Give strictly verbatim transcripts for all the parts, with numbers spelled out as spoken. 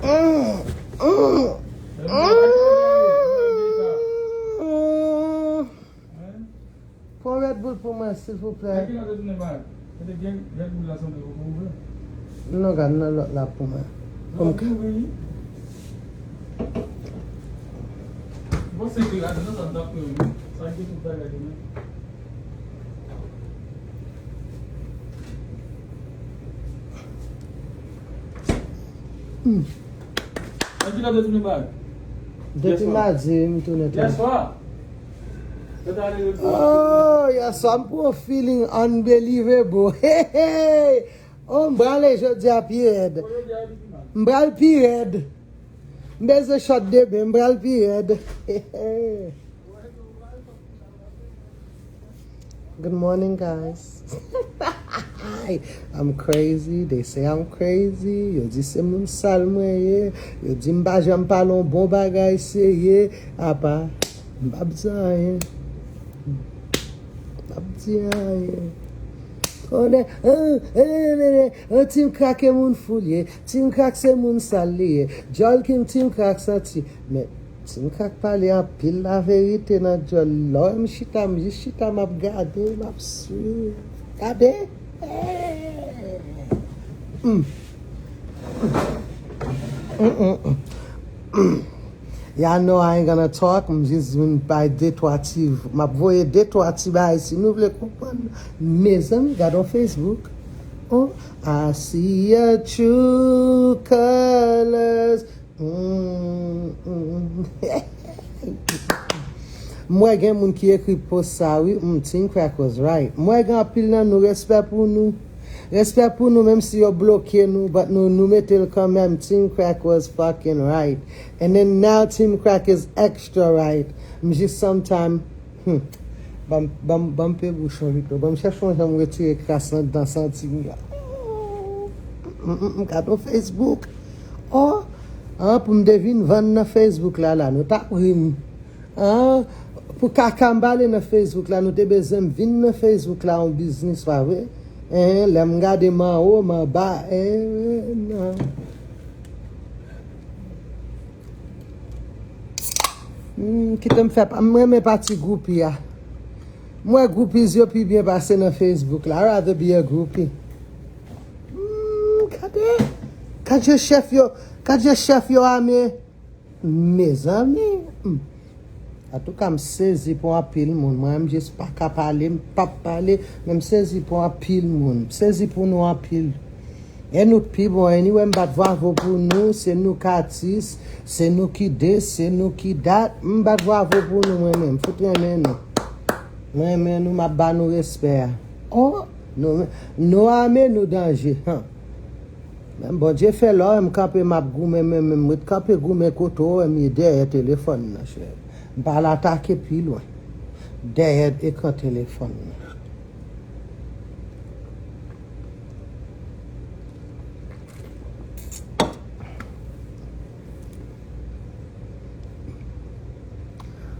Pran Red Bull pou mwen, silvouplè. Non, gad nan lòt la pou mwen. Pou m ka. Hmm. Depi madi, m tounen tou. Oh, yèswa m pran yon feeling unbelievable. Hey, hey. Oh, m prale jodi a pi rèd. M pral pi rèd. M bezwen shot demen, m pral pi rèd. Good morning, guys. I'm crazy. They say I'm crazy. Yo di se moun sal mwen ye. Yo di m pa janm pale yon bon bagay serye. Apa, m p ap di anyen. M p ap di anyen. Konnen, an, an, an, an, an, Tim Crack e moun fou l ye. Tim Crack se moun sal li ye. Djòl King, Tim Crack santi. Men, Tim Crack pale anpil laverite nan djòl. Lè m chita, m jis chita, m ap gade, m ap swiv. Gade! Mm. Mm, mm, mm. Mm. Y'all know I ain't gonna talk. M jis vin bay de twa ti, m ap voye de twa ti bagay si nou vle konprann. Mezanmi, gade yon Facebook. Oh, I see your true colors. Mm, mm. M wè gen moun ki ekri post sa wi. Mm, Team Crack was right. M wè gen anpil nan nou, respè pou nou. Respè pou nou, menm si yo bloke nou, but nou, nou mete l kanmenm. Team Crack was fucking right. And then now Team Crack is extra right. M jis sometime, hmm, ban m, ban m, ban m pe bouch mwen pito. Ban m chèche yon jan m retire kras nan dan santi m la. M, m, m gade yon Facebook. Oh, ah, pou m te vin vann nan Facebook la, la, nou t ap ri m. Ah, pou kaka m pale nan Facebook la, nou te bezwen m vin nan Facebook la, yon biznis, pa vre? Eh, lè m gade m anwo, m anba, eh, non. Hmm, kite m fè pa, m renmen pati groupi a. M wè groupies yo pi byen pase nan Facebook la. I rather be a groupie. Hmm, gade. Gade jan chèf yo, gade jan chèf yo ame. Mezanmi. Hmm. Antouka, m sezi pou anpil moun. Mwen, m jis pa ka pale, m p ap pale, men m sezi pou anpil moun. M sezi pou nou anpil. E nou k pi bon, anyway, m bat bravo pou nou, se nou k atis, se nou ki this, se nou ki that. M bat bravo pou nou, mwen menm, m fout renmen nou. M renmen nou, m ap ba nou respè a. Oh, nou, nou ame, nou danje, han. Men Bondye fè lè w wè m kanpe, m ap goumen, men, men m ret kanpe goumen kote w wè m ye dèyè telefòn nan, chè. M pa al atake pi lwen. Dèyè ekran telefòn nan.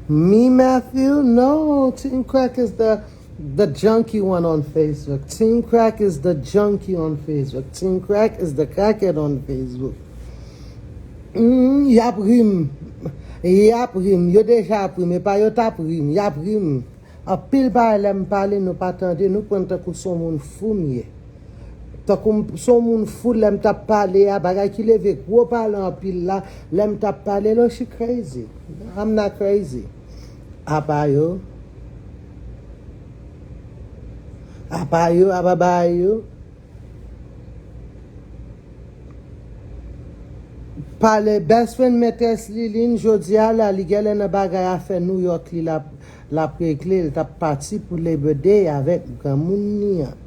Me, Matthew? No, Team Crack is the, the junkie one on Facebook. Team Crack is the junkie on Facebook. Team Crack is the crackhead on Facebook. Mm, y ap ri m. Y ap ri m. Yo deja ap ri m. E pa yo t ap ri m. Y ap ri m. Anpil bagay lè m pale, nou pa tande, nou pran m tankou se yon moun fou m ye. Tankou m, se yon moun fou lè m t ap pale a, bagay ki leve gwo pale anpil la, lè m t ap pale, lo, she crazy. I'm not crazy. Apa yo. Apa yo, apa bagay yo. Pale, best friend Mètrès Liline, jodi a la, li genlè nan bagay afè New York li l ap, l ap regle, l t ap pati pou Labor Day avèk granmoun li an.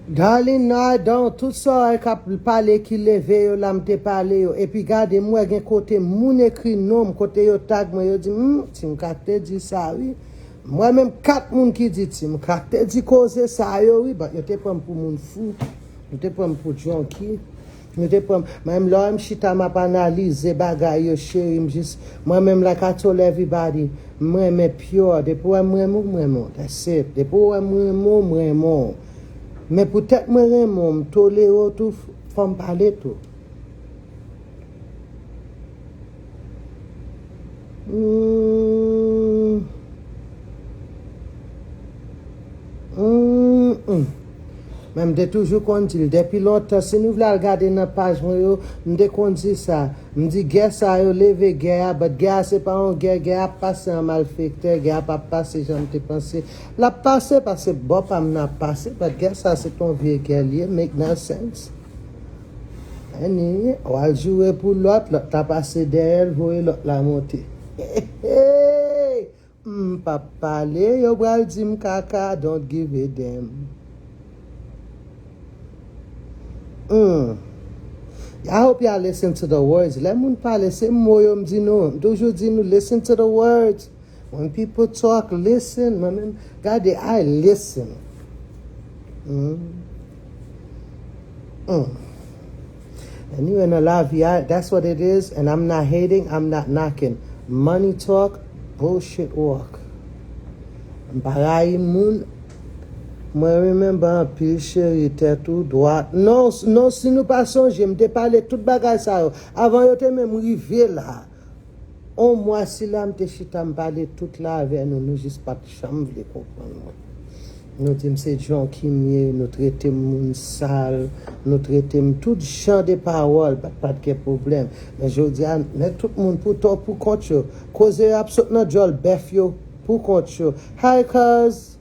Darling, no, I don't. Tout sa w wè k ap pale ki leve yo la, m te pale yo. Epi gade, m wè gen kote moun ekri non m, kote yo tag mwen, yo di, hmm, Team Crack te di sa, wi. M wè menm kat moun ki di Team Crack te di koze sa yo, wi, but yo te pran m pou moun fou. Yo te pran m pou junkie. Yo te pran m, mwen menm lè w wè m chita m ap analize bagay yo, cheri, m jis, mwen menm like I told everybody, m renmen pure. Depi w wè m renmen w, m renmen w. That's it. Depi w wè m renmen w, m renmen w. Men poutèt mwen renmen w, m tolere w tou, fò m pale tou. Hmm. Hmm, hmm. Men m te toujou konn di l, depi lontan, si nou vle al gade nan paj mwen yo, m te konn di sa. M di, gè sa yo leve gè a, but gè a se pa yon gè, gè a ap pase an malfektè, gè a p ap pase jan m te panse. L ap pase, pase bò pa m nan ap pase, but gè sa se t on vye gè l ye, make no sense. Anyway, w al joure pou lòt, lòt la pase dèyè l, voye lòt la monte. M p ap pale, yo pral di m kaka, don't give a damn. Hmm. I hope y'all listen to the words. Lè moun pale, se mo yo m di nou. M toujou di nou, listen to the words. When people talk, listen. Mwen menm, gade, I listen. Hmm. Mm. Anyway, nan lavi a, that's what it is, and I'm not hating, I'm not knocking. Money talk, bullshit walk. M pa rayi moun. Mwen remember anpil cheri, tèt ou dwat. Non, s- non, si nou pa sonje, m te pale tout bagay sa yo. Avan yo te menm rive la. On mwa sila, m te chita, m pale tout la avè nou, nou jis pa t janm vle konprann mwen. Nou di m se junkie m ye, nou trete m moun sal, nou trete m tout jan de pawòl, pa t, pa t gen pwoblèm. Men jodi a, men tout moun pou tò pou kont yo. Koze yo ap sot nan djòl bèf yo pou kont yo. Hi, cuz.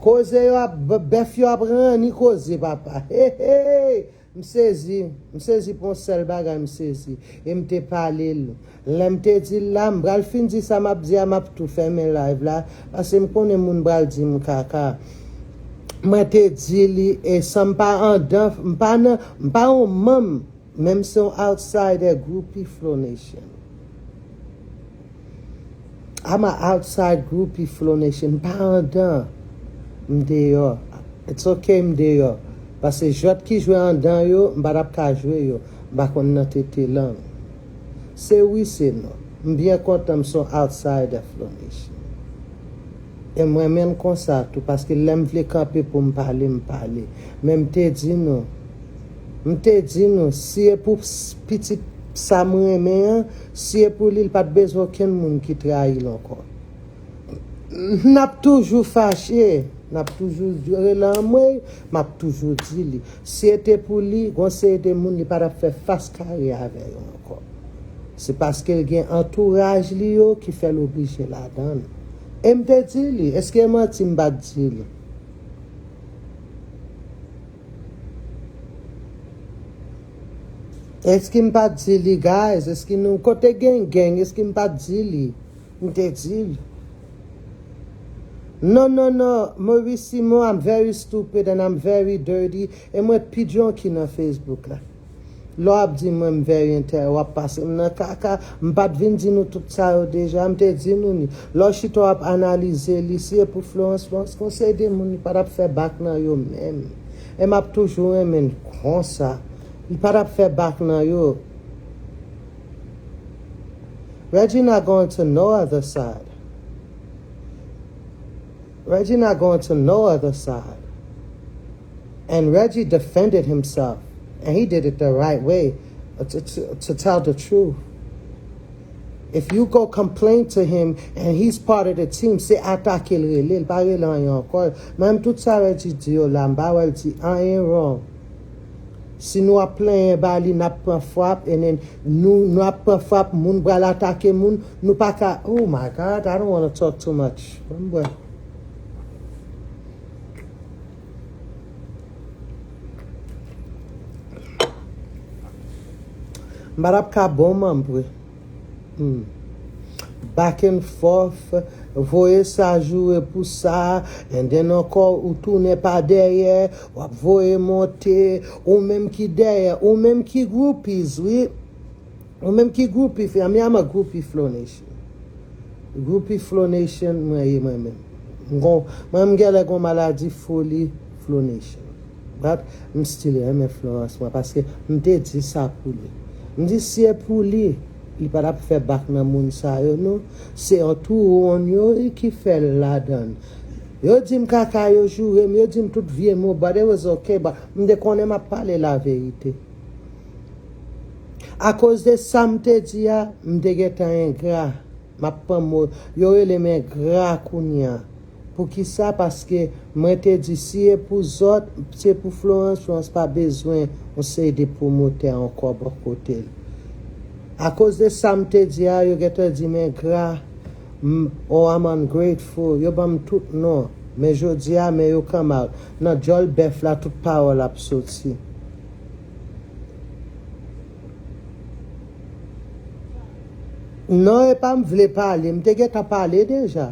Koze yo ap, b- bèf yo ap ranni koze, papa. Hey, hey! M sezi, m sezi pou yon sèl bagay, m sezi. E m te pale l. Lè m te di l la, m pral fin di sa m ap di a, m ap tou fèmen live la, paske m konnen moun pral di m kaka. Mwen te di li, e san m pa andan, m pa nan, m pa yon manm, men m se yon outsider, groupie Flow Nation. I'm a outside groupie Flow Nation. M pa andan. M deyò. It's okay, m deyò. Paske jwèt ki jwe andan yo, m pa t ap ka jwe yo. M pa konn nan tete lang. Se wi, se non. M byen kontan m se yon outsider Flow Nation. E m renmen l konsa tou, paske lè m vle kanpe pou m pale, m pale. Men m te di nou, m te di nou, si e pou s- pitit sa m renmen an, si e pou li, l pa t bezwen okenn moun ki trayi l ankò. N ap toujou fache, n ap toujou rele anmwey, m ap toujou di li. Si e te pou li, gon seri de moun li pa t ap fè fas kare avè yo ankò. Se paske l gen antouraj li yo ki fè l oblije ladan l. E m te di li, èske manti m pa t di li? Èske m pa t di li, guys? Èske nou, kote gen gang? Èske m pa t di li? M te di l. Non, non, non, Maurice Simon, I'm very stupid and I'm very dirty. E mwen pi djonki nan Facebook la. Lè w ap di mwen m very inter, w ap pase m nan kaka. M pa t vin di nou tout sa yo deja, m te di nou ni. Lè w chita w ap analize li, si e pou Florence, Florence, konsèy de moun, li pa t ap fè bak nan yo menm. E m ap toujou renmen l konsa. Li pa t ap fè bak nan yo. Reggie not going to no other side. Reggie not going to no other side. And Reggie defended himself. And he did it the right way, uh, to, to, to tell the truth. If you go complain to him and he's part of the team, se atake l rele, l pa rele anyen ankò. Menm tout sa Reggie di yo la, m pa wè l di anyen wrong. Si nou ap plenyen ba li, n ap pran frap, and then nou, nou ap pran frap, moun pral atake moun, nou pa ka, oh my God, I don't wanna talk too much. Ban m bwè. M pa t ap ka bon manm vre. Hmm. Back and forth, voye sa joure pou sa, and then ankò ou tounen pa dèyè, w ap voye monte, ou menm ki dèyè, ou menm ki groupies, wi. Ou menm ki groupi, fi, I'm, I'm a groupie Flow Nation. Groupie Flow Nation, mwen ye mwen menm. M gon, mwen m genlè gon maladi foli Flow Nation. But m still renmen Florence mwen, paske m te di sa pou li. M di si e pou li, li pa t ap fè bak nan moun sa yo non. Se yon tou wonn yo ki fè l ladan l. Yo di m kaka, yo joure m, yo di m tout vye mo, but it was okay, but m te konnen m ap pale laverite. Akoz de sa m te di a, m te gentan engra. M ap pran mo, yo rele m engra kounye a. Poukisa? Paske mwen te di, si e pou zòt, si e pou Florence, Florence pa bezwen yon seri de pwomotè ankò bò kote l. Akoz de sa m te di a, yo gentan di m engra, m, oh, I'm ungrateful. Yo ban m tout non. Men jodi a, men yo come out. Nan djòl bèf la, tout pawòl ap soti. Non, e pa m vle pale. M te gentan pale deja.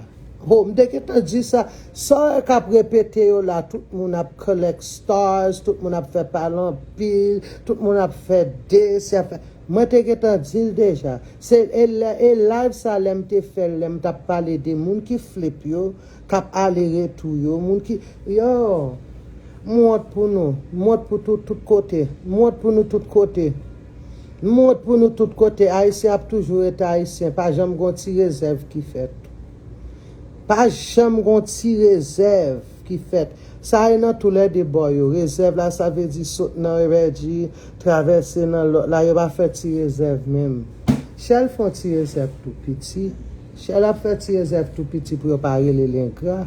Ho, m te gentan di sa. Sa w wè k ap repete yo la, tout moun ap collect stars, tout moun ap fè pale anpil, tout moun ap fè dis, y ap fè, mwen te gentan di l deja. Se, e lè, e live sa, lè m te fè l, lè m t ap pale de moun ki flip yo, k ap ale retou yo, moun ki, yo, m wont pou nou, m wont pou tout, tout kote, m wont pou nou tout kote. M wont pou nou tout kote. Ayisyen ap toujou rete Ayisyen. Pa janm gon ti rezèv ki fèt. Pa janm gon ti rezèv ki fèt. Sa e nan toulède bò yo. Rezèv la, sa vle di sot nan Reggie, travèse nan lòt la. Yo pa fè ti rezèv menm. Shell fè yon ti rezèv tou piti. Shell ap fè ti rezèv tou piti pou yo pa rele l engra.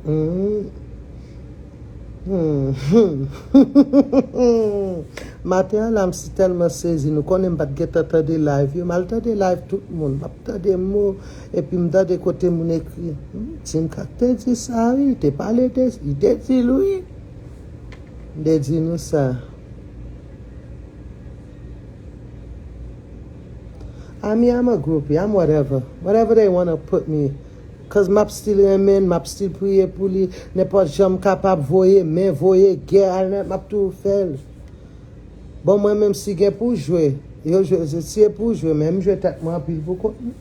Hmm. Hmm. Maten an la, m si tèlman sezi, nou konnen m pa t gentan tande live yo. M al tande live tout moun. M ap tande mo, epi m tande kote moun ekri. Hmm, Tinka te di sa, wi, li te pale de, li te di l, wi. M te di nou sa. I mean, I'm a groupie, I'm whatever. Whatever they wanna put me. Cause m ap still renmen l, m ap still priye pou li. Nenpòt jan m kapab voye men, voye gè, al nan, m ap toujou fè l. Bon, mwen menm, si gen pou jwe, yo jwe, si e pou jwe, men m jwe tèt mwen anpil pou kont mwen.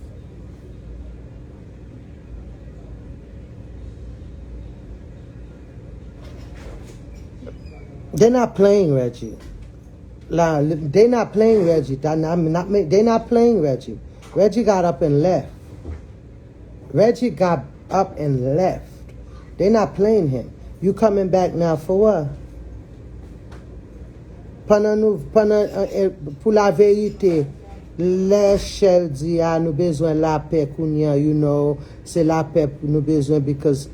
They not playing Reggie. La, they not playing Reggie. That not, not, they not playing Reggie. Reggie got up and left. Reggie got up and left. They not playing him. You coming back now for what? Pandan nou, pandan, eh, eh, pou laverite, lè Shell di a, nou bezwen lapè kounye a, you know, se lapè nou bezwen because,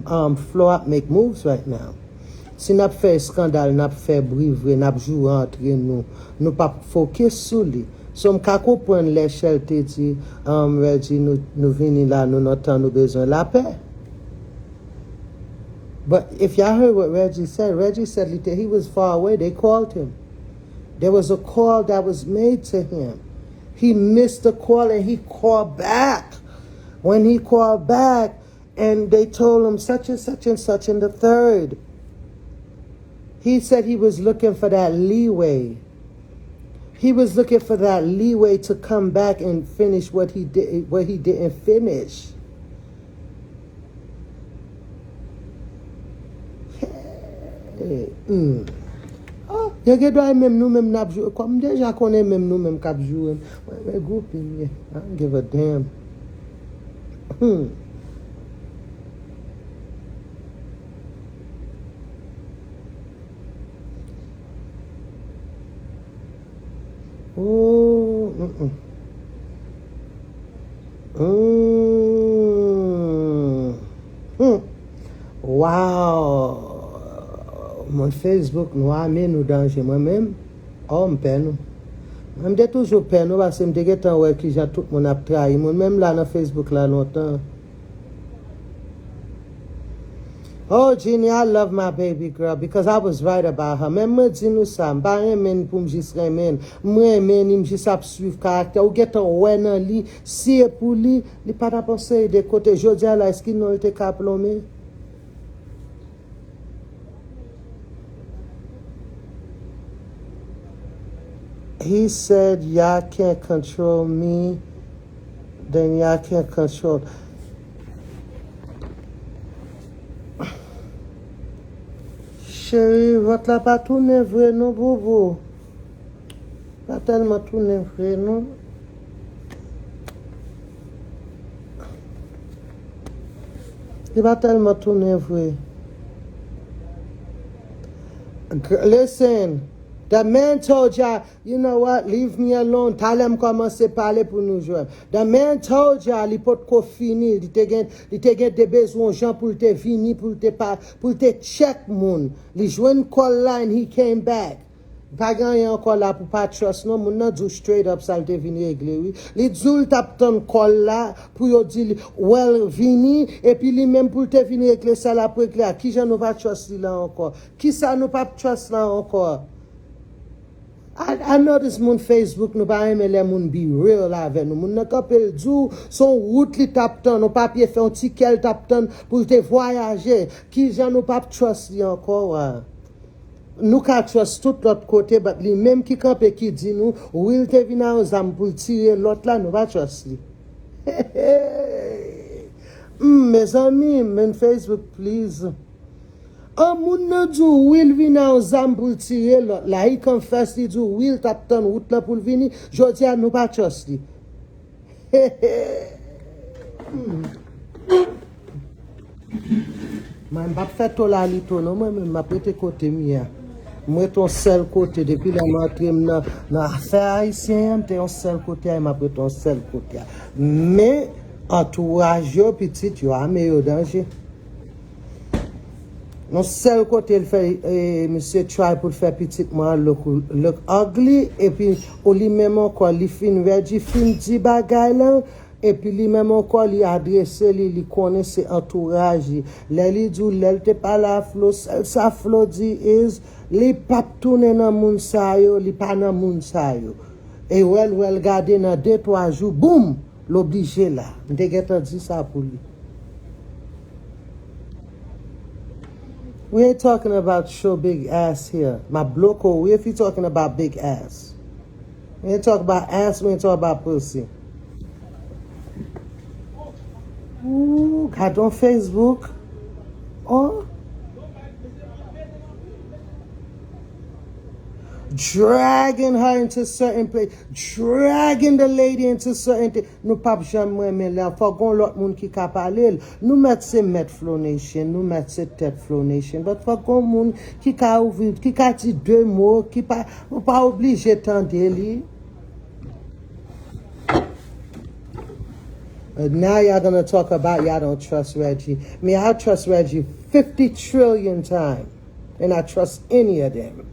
um, Flo ap make moves right now. Si n ap fè eskandal, n ap fè bri vre, n ap joure antre nou, nou p ap fokis sou li. So, m ka konprann lè Shell te di, um, Reggie, nou, nou vini la, nou nan tan, nou bezwen lapè. But if y'all heard what Reggie said, Reggie said li te, he was far away, they called him. There was a call that was made to him. He missed the call and he called back. When he called back, and they told him such and such and such and the third. He said he was looking for that leeway. He was looking for that leeway to come back and finish what he did, what he didn't finish. Hey, mm. Oh, yo gen dwa e menm nou menm n ap joure. Kòm m deja konnen menm nou menm k ap joure m. Mwen, mwen gwoupi m ye. I don't give a damn. Hmm. Oh, mm, mm. Mm. Hmm. Wow. Moun Facebook nou a men nou danje. Mwen menm, oh, m pè nou. Mwen, m te toujou pè nou paske m te gentan wè kijan tout moun ap trayi moun. Menm la nan Facebook la lontan. Oh, Jeannie, I love my baby girl because I was right about her. Men mwen di nou sa, m pa renmen n pou m jis renmen n. M renmen ni, m jis ap swiv karaktè. Ou gentan wè nan li, si e pou li, li pa t ap yon seri de kote. Jodi a la, èske non l te ka plonmen? He said, "Y'all can't control me, then y'all can't control." Cheri, vant la pa tounen vre non, boubou. Pa tèlman tounen vre non. Li pa tèlman tounen vre. Listen, the man told ya, you know what, leave me alone. Talè m kòmanse pale pou nou jwenn. The man told ya, li potko fini, li te gen, li te gen de bezwen yon jan pou l te vini, pou l te pa, pou l te tchèk moun. Li jwenn kòl la and he came back. Pa gen anyen ankò la pou pa trust non. Moun nan di w straight up sa l te vin regle wi. Li di w l t ap tann kòl la pou yo di li, well, vini, epi li menm pou l te vin regle sa l ap regle a. Kijan nou pa trust li la ankò? Kisa nou p ap trust la ankò? I, I notice moun Facebook, nou pa renmen lè moun be real avè nou. Moun nan kanpe l di w se yon wout li t ap tann, yon papye fè yon tikè l t ap tann pou l te vwayaje. Kijan nou p ap trust li ankò a? Nou ka trust tout lòt kote, but li menm ki kanpe ki di nou, wi l te vin a yon zam pou l tire lòt la, nou pa trust li. Hmm, mezanmi, men Facebook, please. An moun nan di w wi l vin a yon zam pou l tire lòt la, he confess, li di w wi l t ap tann wout lan pou l vini, jodi a nou pa trust li. Hmm. Mwen, m p ap fè tolalito non, mwen menm m ap rete kote m ye a. M rete yon sèl kote, depi lè m antre m nan, nan afè ayisyen an, m te yon sèl kote a, e m ap rete yon sèl kote a. Men, antouraj yo, pitit yo, ame yo danje. Yon sèl kote l fè, e, misye try pou l fè pitit mwen an look, look ugly, epi ou li menm ankò, li fin Reggie fin di bagay lan, epi li menm ankò, li adrese li, li konnen se antouraj li. Lè li di w, lè l te pale a Flo, sèl sa Flo di is, li p ap tounen nan moun sa yo, li pa nan moun sa yo. E wè l, wè l gade nan de, twa jou, boum! L oblije la. M te gentan di sa pou li. We ain't talking about your big ass here. M ap bloke w. We if you talking about big ass. We ain't talk about ass, we ain't talk about pussy. Ooh, gade on Facebook. Oh. Dragging her into certain place. Dragging the lady into certain things. Nou p ap janm renmen lè fò gon lòt moun ki ka pale l. Nou mèt se mèt Flow Nation, nou mèt se tèt Flow Nation. But fò gon moun ki ka ouvri, ki ka di de mo, ki pa, ou pa oblije tande li. Uh, now y'all gonna talk about y'all don't trust Reggie. Me, I trust Reggie fifty trillion times. And I trust any of them.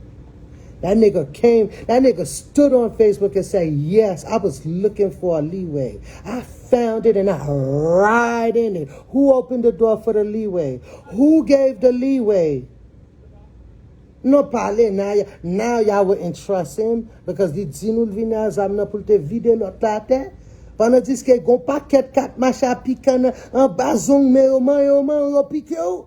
That nigga came, that nigga stood on Facebook and said, yes, I was looking for a leeway. I found it and I ride in it. Who opened the door for the leeway? Who gave the leeway? Nou pale, now, y- now y'all wouldn't trust him because li di nou l vin a zam nan pou l te vide lòt la atè. Pandan diske gon pakèt k ap mache a pikan nan anba zong men yo, manyen yo, manyen yo pike w.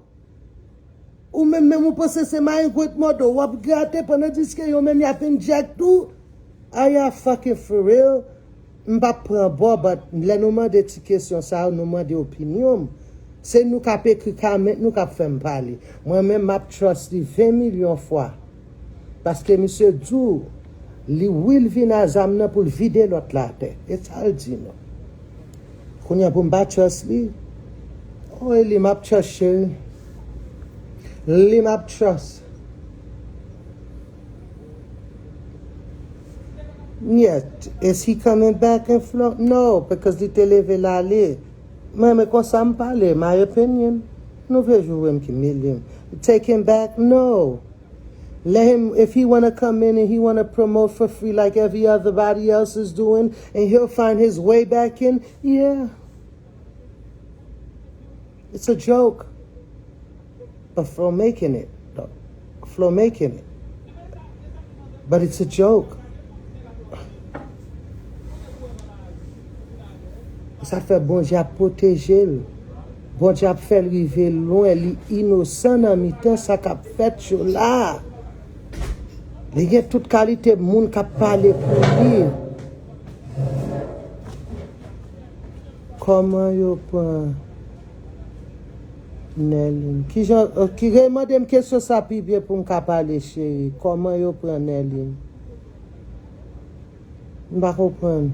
Ou menm, menm ou panse se marengo t mòde w ap grate pandan diske yo menm y ap inject ou? Are y'all fucking for real? M p ap pran bò, but lè nou mande ti kesyon sa yo, nou mande opinyon m. Se nou k ap ekri comment, nou k ap fè m pale. Mwen menm, m ap trust li ven milyon fwa. Paske misye di w, li wi l vin a zam nan pou l vide lòt la atè. E sa l di nou. Kounye a pou m pa trust li. Oh, e li m ap trust, cheri. Li m ap trust. Yet, is he coming back in Florida? No, because li te leve l ale. Mwen, men konsa m pale, my opinion. Nou vle joure m ki milyon. Take him back? No. Let him, if he wanna come in and he wanna promote for free like everybody else is doing, and he'll find his way back in, yeah. It's a joke. But Flo making it, though. Flo making it. But it's a joke. Sa fè Bondye ap pwoteje l. Bondye ap fè l rive lwen. Li inosan nan mitan sa k ap fèt yo la. Li gen tout kalite moun k ap pale pou li. Kòman yo pran Nerline? Kijan, ki, remande m kesyon sa pi byen pou m ka pale, cheri. Kòman yo pran Nerline? M pa konprann.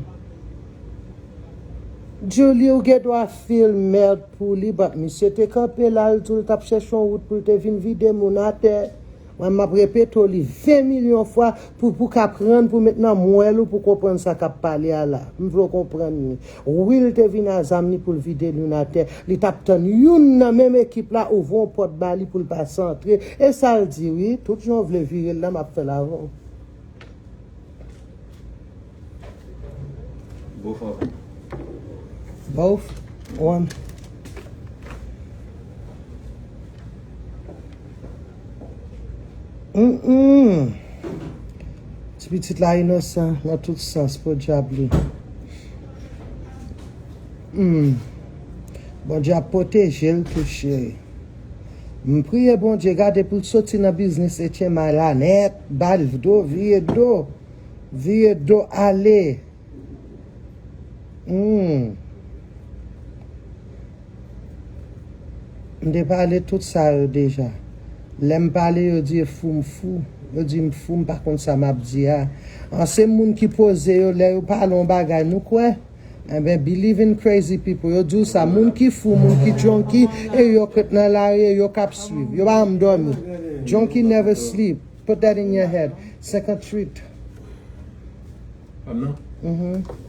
Julie, ou gen dwa feel mad pou li, but misye te kanpe la, l di w l t ap chèche yon wout pou l te vin vide moun atè. Mwen, m ap repete w li ven milyon fwa pou, pou w ka prann, pou met nan mwèl ou, pou w konprann sa k ap pale a la. M vle w konprann li. Wi, l te vin a zam li pou l vide moun atè. Li t ap tann youn nan menm ekip la ouvri yon pòt ba li pou l pase antre. E sa l di, wi. Tout jan w vle vire l la, m ap fè l avè w. Both of them. Both? One. Mm-mm. Ti pitit la inosan nan tout sans, podyab li. Mm. Bondye ap pwoteje l tou, cheri. M priye Bondye, gade pou l soti nan biznis H M I la nèt, ba l do, vire do, vire do ale. Hmm. M te pale tout sa yo deja. Lè m pale, yo di e fou m fou. Yo di m fou, m pa konn sa m ap di a. An, se moun ki poze yo, lè yo pale yon bagay, nou kwè? Enben, believe in crazy people. Yo di w sa, moun ki fou, moun ki junkie, e yo k ret nan lari, e yo k ap swiv. Yo pa janm dòmi. Junkie never sleep. Put that in your head. Senkant-uit. Pam nan? Mhm.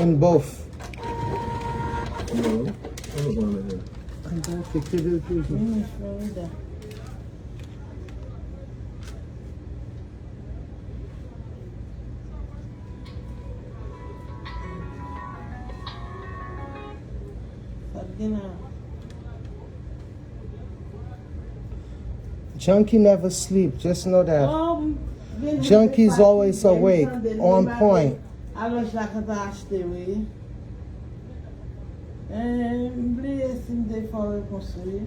In both. Non. An both, se kebe l toujou. Mm, Florida. Sa t gen la? Junkie never sleep, just know that. Oh, m, m, Junkie is always awake, on point. Alòs la ka ta achte, wi. Eh, m bliye si m te fè yon repons, wi.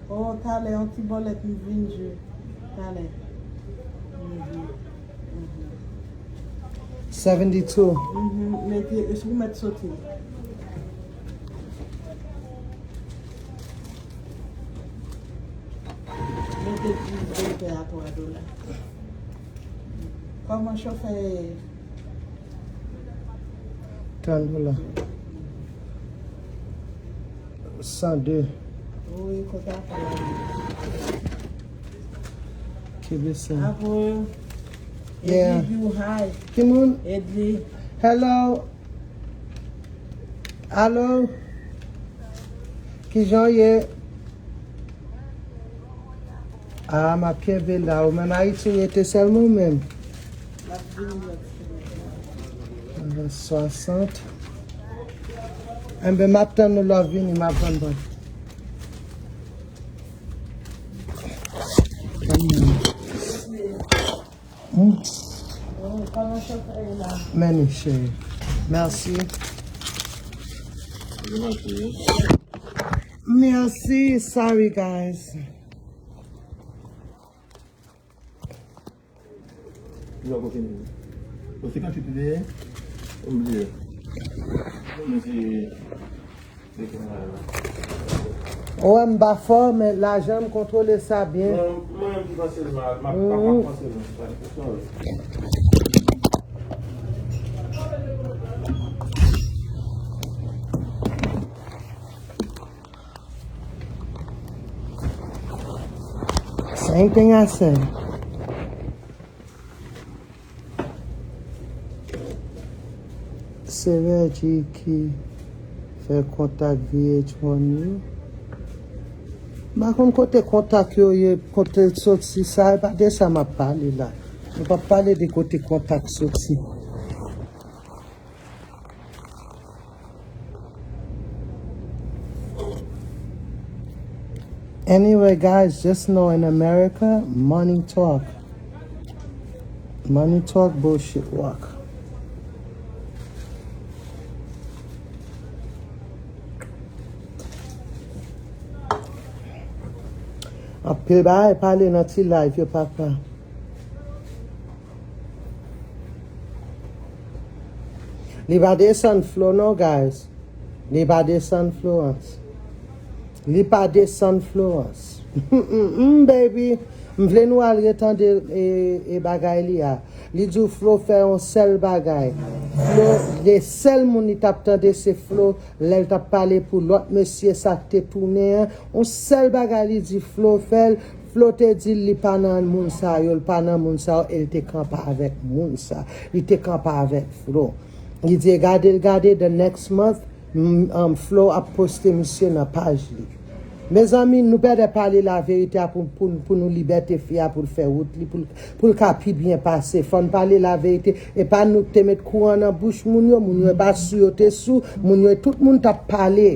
Oh, talè, yon ti bòlèt m vin jwe. Talè. Mhm. Mhm. Seventy-two. Mhm. Mete, eskou mèt soti? Mete dis de pè a twa dola. Kòman chofè ye? Trant dola. San de. Wi, kote a fè la? Kenbe sa. Apo, yeah. Edly di w hi. Ki moun? Edly. Hello. Alo? Kijan w ye? Ah, m ap kenbe la. Ou menm Ayiti w rete sèlman ou menm? Ah, swasant. Enben, m ap tann ou lè w vini, m ap vann mwen. Tann mwen. Hmm. Men li, cheri. Mèsi. Mèsi. Sorry, guys. Ou wè m pa fò, men lajan m kontwole sa byen. Non, mwen menm ki panse l, m ap, m ap, m ap panse l. Same thing I said. Se Reggie ki fè kontak V H one yo. M pa konn kote kontak yo ye, kote l soti, sa e pa de sa m ap pale la. Nou p ap pale de kote kontak soti. Anyway, guys, just know in America, money talk. Money talk, bullshit walk. Anpil bagay pale nan ti live yo, papa. Li pa desann Flo non, guys. Li pa desann Florence. Li pa desann Florence. Mm, baby. M vle nou al retande e, e bagay li a. Li di w Flo fè yon sèl bagay. Flo, le sèl moun li t ap tande se Flo, lè l t ap pale pou lòt mesye sa k te tounen an. Yon sèl bagay li di Flo fè l, Flo te di l li pa nan moun sa yo, l pa nan moun sa yo, e l te kanpe avèk moun sa. Li te kanpe avèk Flo. Li di, e gade l gade, the next month, m- um, Flo ap poste misye nan paj li. Mezanmi, nou pèdè pale laverite a pou, pou, pou nou libète fi a, pou l fè wout li, pou l, pou l ka pi byen pase. Fò n pale laverite. E pa nou k te met kouran nan bouch moun yo, moun yo e pa sou yo te sou, moun yo e tout moun t ap pale.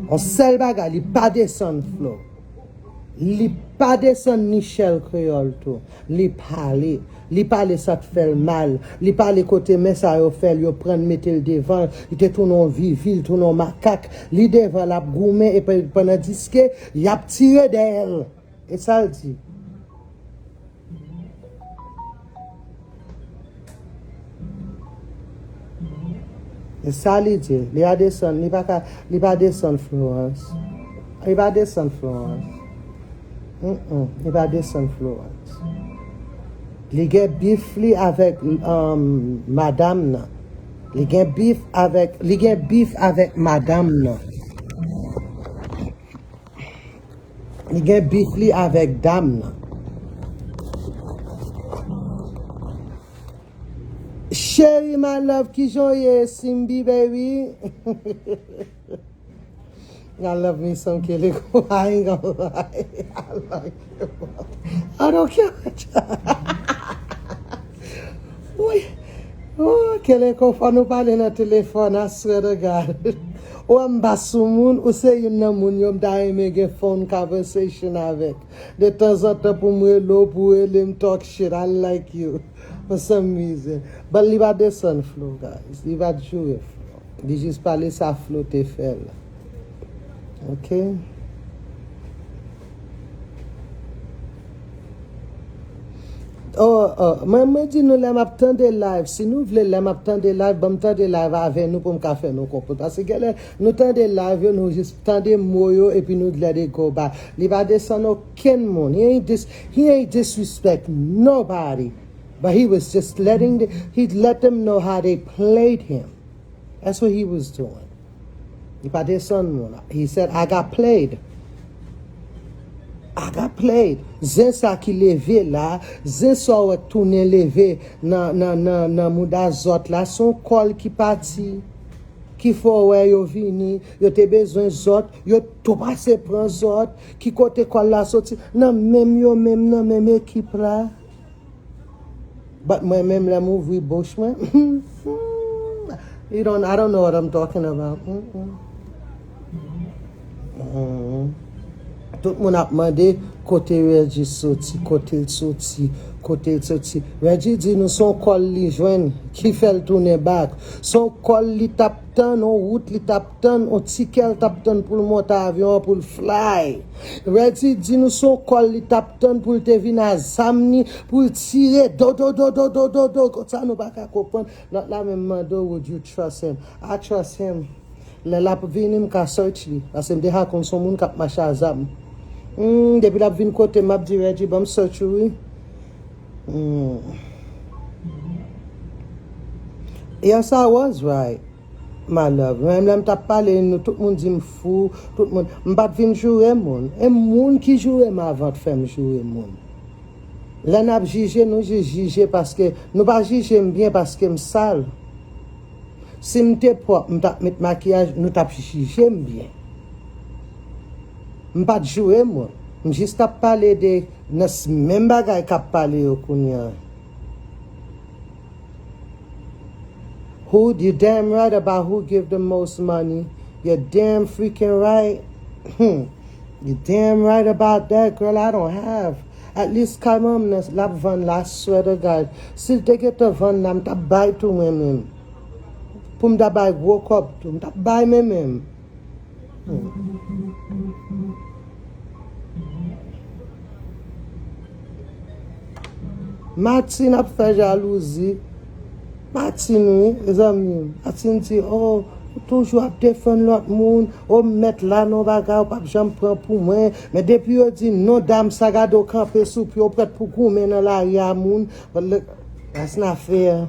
Yon sèl bagay, li pa desann Flo. Li pa desann Nichelle Créole tou. Li pale. Li pale sa k fè l mal. Li pale kote men sa yo fè l, yo pran l mete l devan. Li te tounen yon vivi, li tounen yon makak. Li devan, l ap goumen, e pe- pandan diske, y ap tire dèyè l. E sa l di. E sa li di, li a desann, li pa ka, li pa desann Florence. Li pa desann Florence. Mm-mm, li pa desann Florence. Li gen bif li avèk um, madanm nan. Li gen bif avèk, li gen bif avèk madanm nan. Li gen bif li avèk dam nan. Cheri, my love, kijan w ye, Simbi, baby? I love me some Keleko. I ain't gonna lie. I love you. I don't care what y'all. Wi. Oh, Keleko, fò nou pale nan telefòn, I swear to God. Ou wè m pa sou moun, ou se youn nan moun yo m ta renmen gen phone conversation avèk. De tanzantan pou m rele w, pou w rele m talk shit, I like you. For some reason. But li pa desann Flo, guys. Li pa joure Flo. Li jis pale sa Flo te fè l. Ok? Oh, oh, mwen, mwen di nou lè m ap tande live, si nou vle lè m ap tande live, ban m tande live avè nou pou m ka fè nou konprann. Paske genlè nou tande live yo, nou jis tande mo yo, epi nou let it go by. Li pa desann okenn moun. He ain't dis, he ain't disrespect nobody. But he was just letting the, he let them know how they played him. That's what he was doing. Li pa desann moun. He said, I got played. I got played. Zen sa ki leve la, zen sa w wè tounen leve nan, nan, nan, nan mouda zòt la, se yon kòl ki pati. Ki fè w wè yo vini, yo te bezwen zòt, yo tou pase pran zòt. Ki kote kòl la soti? Nan menm yo menm, nan menm ekip la. But mwen menm lè m ouvri bouch mwen, you don't, I don't know what I'm talking about. Mm-mm. Mm. Tout moun ap mande kote Reggie soti, kote l soti, kote l soti. Reggie di nou se yon kòl li jwenn ki fè l tounen back. Se yon kòl li t ap tann, yon wout li t ap tann, yon tikè l t ap tann pou l monte avyon an pou l fly. Reggie di nou se yon kòl li t ap tann pou l te vin a zam li, pou l tire do, do, do, do, do, do, do. Sa nou pa ka konprann. Lòt la menm mande w, would you trust him? I trust him. Lè l ap vini, m ka search li. Paske m deja konn se yon moun k ap mache a zam. Hmm, depi l ap vin kote m, m ap di, Reggie, ban m search ou, wi. Hmm. Yes, I was right, my love. Menm lè m t ap pale, nou, tout moun di m fou, tout moun. M pa t vin joure moun. E moun ki joure m avan t fè m joure moun. Lè n ap jije, nou jis jije paske, nou pa jije m byen paske m sal. Si m te pwòp, m t ap met makiyaj, nou t ap jije m byen. M pa t joure moun. M jis t ap pale de nan s- menm bagay k ap pale yo kounye a. Who, you damn right about who give the most money. You damn freaking right. Hmm. You damn right about that, girl. I don't have. At least kanmenm nan l ap vann la, I swear to God. Si l te gentan vann la, m t ap bay tou mwen menm. Pou m ta bay gwo kòb tou, m t ap bay mwen menm. Martine ap fè jalouzi. Martine, wi, zanmi m. Martine di, oh, Toujou ap defann lòt moun. O m mèt la nan bagay, ou p ap janm pran pou mwen. Men depi yo di non, dam sa, gade w kanpe sou pye, w prèt pou goumen nan lari a moun. But look, that's not fair.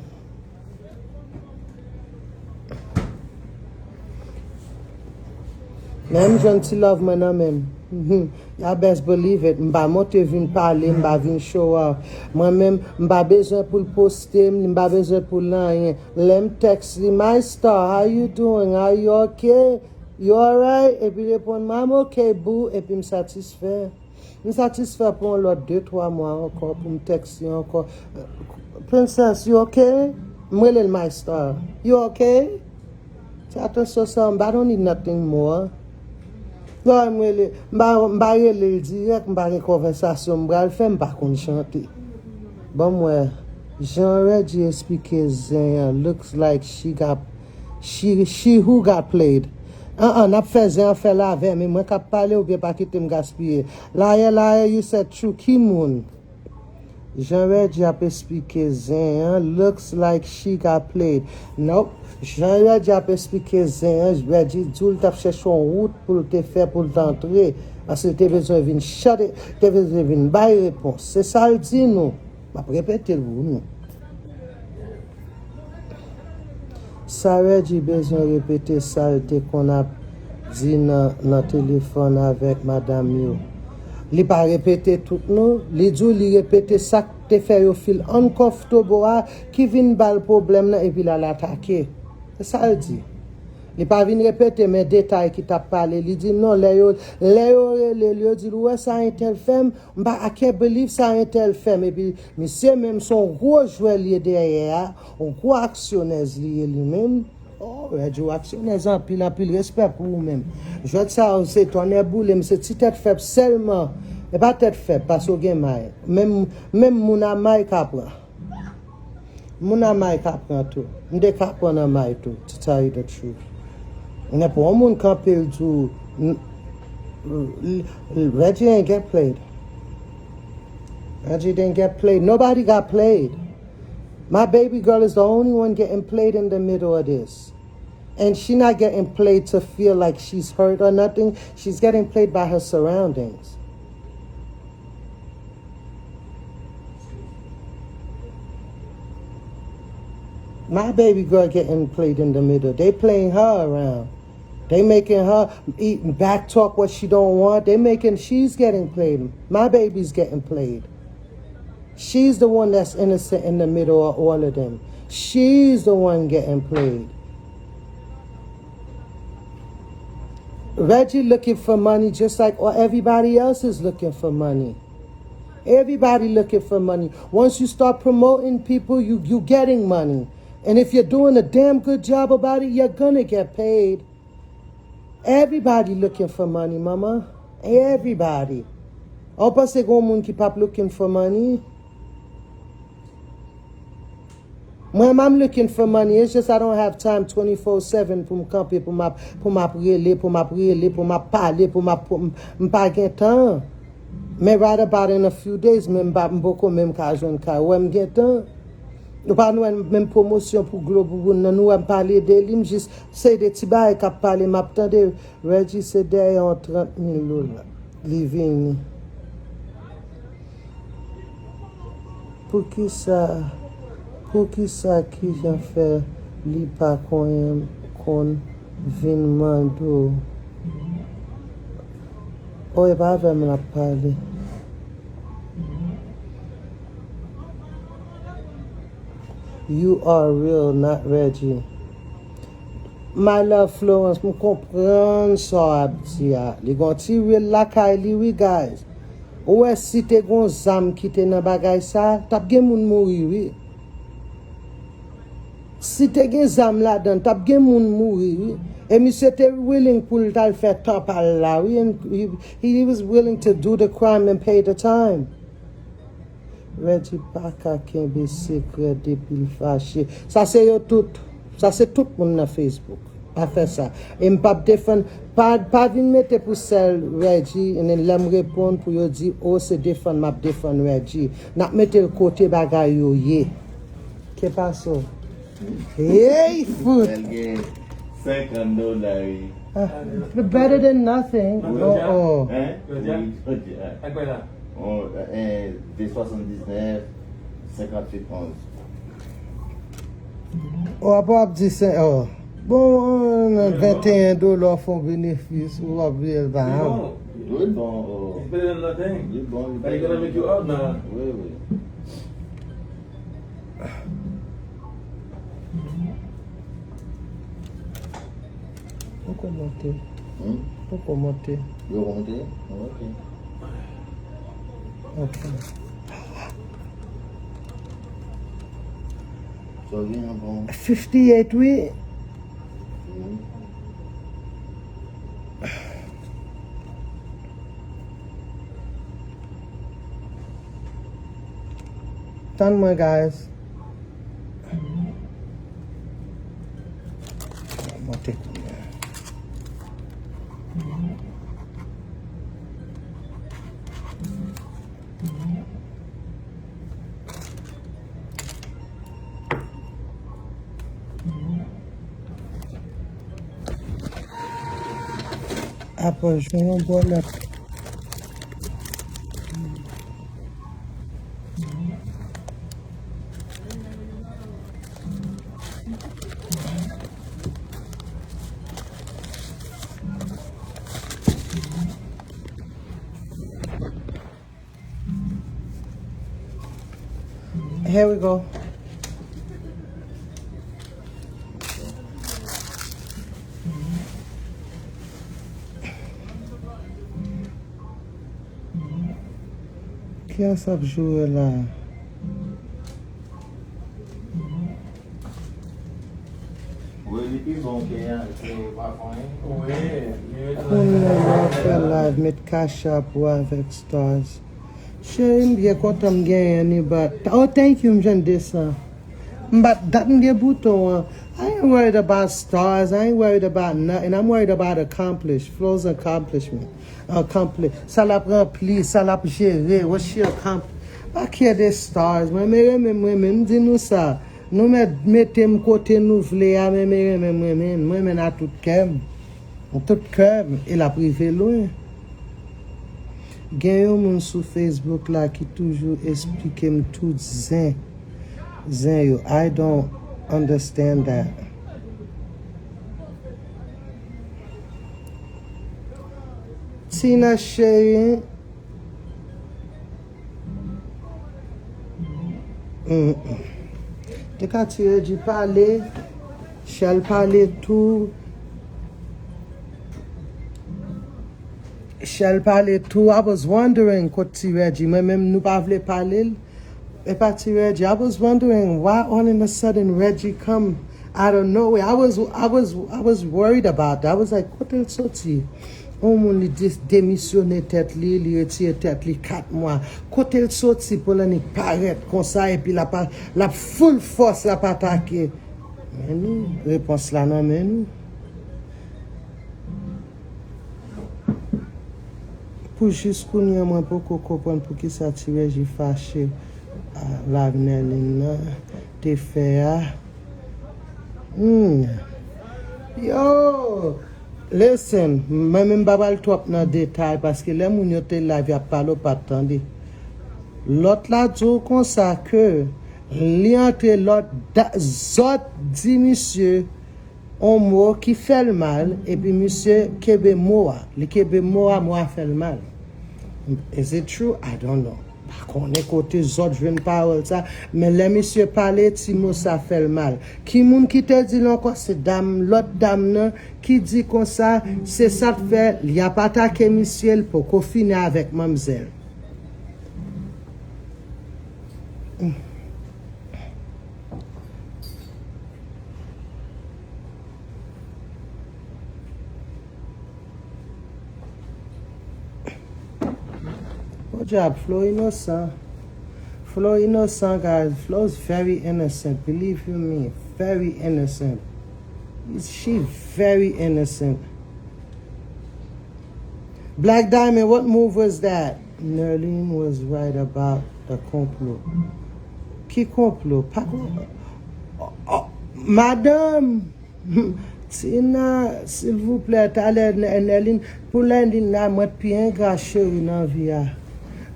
Men m jwenn ti love mwen nan men m. Y'all best believe it. M pa monte vin pale, m pa vin show off. Mwen menm, m pa bezwen pou l poste m, m pa bezwen pou l anyen. Lè m text li, "My star, how you doing? Are you okay? You alright?" Epi reponn mwen, "I'm okay, boo." Epi m satisfè. M satisfè pou yon lòt de twa mwa ankò pou m text li ankò. "Princess, you okay?" M rele l, "My star, you okay?" Fè atansyon sa, m pa don't need nothing more. Lè m rele, m pa, m pa rele l dirèk, m pa gen konvèsasyon m pral fè, m pa konn chante. Ban m wè, jan Reggie esplike zen an, looks like she got, she, she who got played. An an, n ap fè zen an fè l avè m, e mwen k ap pale oubyen pa kite m gaspiye. Layè, layè, you said true, ki moun? Jan Reggie ap esplike zen an, looks like she got played. Nope. Jan Reggie ap esplike zen an, Reggie di w l t ap chèche yon wout pou l te fè pou l t antre. Paske l te bezwen vin chante, te bezwen vin bay repons. Se sa l di nou. M ap repete l pou nou. Sa Reggie bezwen repete sa l te konn ap di nan, nan telefòn avèk madanm yo? Li pa repete tout non. Li di w li repete sa k te fè yo feel uncomfortable a, ki vin ba l pwoblèm nan, epi l al atake. Se sa l di. Li pa vin repete, men detay ki t ap pale. Li di non, lè yo, lè yo rele l, yo di l, "Ou wè sa entèl fè m?" M pa, I can't believe sa entèl fè m. Epi misye menm se yon gwo jwè l ye dèyè a, yon gwo aksyonèz li ye li menm. Oh, Reggie, w aksyonèz anpil, anpil respè pou ou menm. Jwèt sa yo se tonnè boule m, se ti tèt fèb sèlman. E pa tèt fèb, paske w gen may. Menm, menm moun a may ka pran. Moun a may ka pran tou. M te ka pran nan may tou, to tell you the truth. Nenpòt yon moun kanpe l di w, n-, l-, l-, Reggie ain't get played. Reggie didn't get played. Nobody got played. My baby girl is the only one getting played in the middle of this. And she not getting played to feel like she's hurt or nothing. She's getting played by her surroundings. My baby girl getting played in the middle. They playing her around. They making her eat, back talk what she don't want. They making, she's getting played. My baby's getting played. She's the one that's innocent in the middle of all of them. She's the one getting played. Reggie looking for money just like all, everybody else is looking for money. Everybody looking for money. Once you start promoting people, you, you getting money. And if you're doing a damn good job about it, you're gonna get paid. Everybody looking for money, mama. Everybody. Ou panse gen moun ki p ap looking for money? Mwen, I'm looking for money. It's just I don't have time twenty-four seven pou m kanpe, pou m ap, pou m ap rele, pou m ap rele, pou m ap pale, pou m ap, pou m, m pa gen tan. Men right about in a few days, men m pa, m poko menm ka jwenn kay. Ou wè m gen tan. Nou pa nou wè menm pwomosyon pou glo bouboun nan, nou wè m pale de li, m jis se de ti bagay k ap pale, m ap tande. Reggie se dèyè yon trant mil dola. Li vini. Poukisa, poukisa, kijan fè li pa konyen konn vin mande w? Oh, e pa avè m l ap pale. You are real, not Reggie. My love Florence, m konprann sa w ap di a. Li gon ti real lakay li, wi, guys. Ou wè, si te gon zam ki te nan bagay sa, t ap gen moun mouri, wi. Si te gen zam ladan, t ap gen moun mouri, wi. E misye te willing pou l t al fè tan pa l la, wi. And he, he was willing to do the crime and pay the time. Reggie pa ka kenbe sekrè depi l fache. Sa se yo tout. Sa se tout moun nan Facebook. Pa fè sa. E m p ap defann, pa, pa vin mete pou sèl Reggie, and then lè m reponn pou yo di, "Oh, se defann m ap defann Reggie." N ap mete l kote bagay yo ye. Ke paso? Hey, fout! Bèl gen. Senkant dola, wi. Ah, better than nothing. Oh, oh. Hein? Wi, jodi a. Bon, eh, de swasann diznèf, senkant uit, onz. Oh, apa w ap di sen, oh. Bon, nan venteyen dola w fè yon benefis, ou ap vle l pa an. Wi, bon, oh. It's better than nothing. Li bon, li But it's gonna make you up now. Wi, wi. Poko monte. Hmm? Poko monte. Yo monte? Ok. Ok. So, gen yon bon. Fifty-eight, wi. Hmm. Tann mwen, guys. Monte kounye a. Apa jwenn yon bòlèt. Here we go. Kiyès ap joure la? Wi, li pi bon ke, ke pafon, hein? Wi, li Kounye a w ap fè live, met Cash App ou avèk Stars. Cheri, m byen kontan m genyen ni bat. Oh, thank you, m jwenn de san. M bat dat m gen bouton an. I ain't worried about Stars. I ain't worried about nothing. I'm worried about accomplish. Flo's accomplishment. Accompli. Sa l ap ranpli, sa l ap jere. What she accompli. Pa care de Stars. Mwen, men renmen, mwen, men m di nou sa. Nou mèt mete m kote nou vle a, men, men renmen, mwen, men, mwen, men a tout kè m. Tout kè m, e l ap rive lwen. Gen yon moun sou Facebook la ki toujou esplike m tout zen, zen yo. I don't understand that. Tina cheri, Mm, mm. Te ka ti Reggie pale, Shell pale tou. Shell pale tou. I was wondering kot ti Reggie. Mwen menm nou pa vle pale l. E pa ti Reggie. I was wondering why all in a sudden Reggie come out of nowhere. I was, I was, I was worried about that. I was like, kote l soti? Yon moun li de- demisyone tèt li, li retire tèt li kat mwa. Kote l soti pou l annik parèt konsa epi l ap, l ap full fòs l ap atake? Men nou, repons la nan men nou. Pou jis kounye a, mwen poko konprann poukisa ti Reggie fache a Lavnèlin nan te fè a. Hmm. Yo! Listen, mwen menm m pa pral twòp nan detay paske lè moun yo te live y ap pale w pa t tande. Lòt la di w konsa ke li antre lòt da- zòt di misye on mo ki fè l mal, epi misye kenbe mo a. Li kenbe mo a, mo a fè l mal. Is it true? I don't know. Pa konnen kote zòt jwenn pawòl sa, men lè misye pale, ti mo sa fè l mal. Ki moun ki te di l ankò? Se dam, lòt dam nan ki di konsa, se sa k fè li ap atake misye, l poko fini avèk manmzèl. Podyab, Flo inosan. Flo inosan, guys. Flo is very innocent. Believe you me, very innocent. She very innocent. Black Diamond, what move was that? Nerlene was right about the konplo. Ki konplo? Pa konplo. Oh, oh, madanm! Tina, silvouplè, talè Nè- Nèlin, pou Nèlin la, mwen t pi engra cheri nan vi a.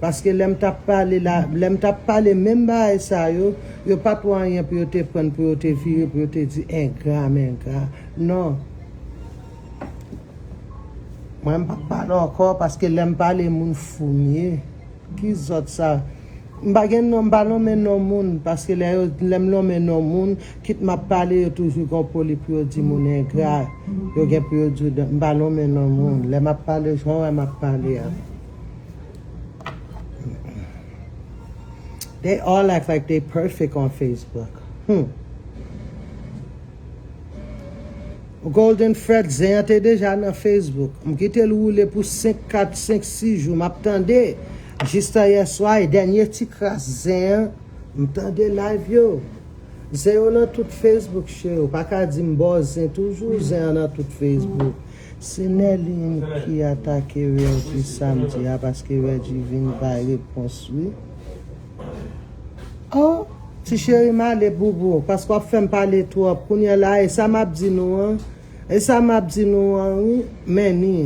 Paske lè m t ap pale la, lè m t ap pale menm bagay sa yo, yo pa t wè anyen pou yo te pran, pou yo te vire, pou yo te di engra, m engra. Non. Mwen m p ap pale ankò paske lè m pale moun fou m ye. Ki zòt sa? M pa gen non, m pa lonmen non moun, paske lè yo, lè m lonmen non moun, kit m ap pale, yo toujou gon poli pou yo di moun engra. Yo gen pou yo di, m pa lonmen non moun. Lè m ap pale, jan wè m ap pale a. They all act like they perfect on Facebook. Hmm. Golden Fred, zen an te deja nan Facebook. M kite l woule pou senk, kat, senk, sis jou. M ap tande. Jis ayè swa, e dènye ti kras zen an, m tande live yo. Zen yo nan tout Facebook, cheri. Ou pa ka di m ba w zen. Toujou zen an nan tout Facebook. Se Nèlin ki atake Reggie samdi a paske Reggie vin bay repons, wi. Oh, ti cheri m ale boubou, paske w ap fè m pale twòp. Kounye a la, e sa m ap di nou an, e sa m ap di nou an, wi, men ni.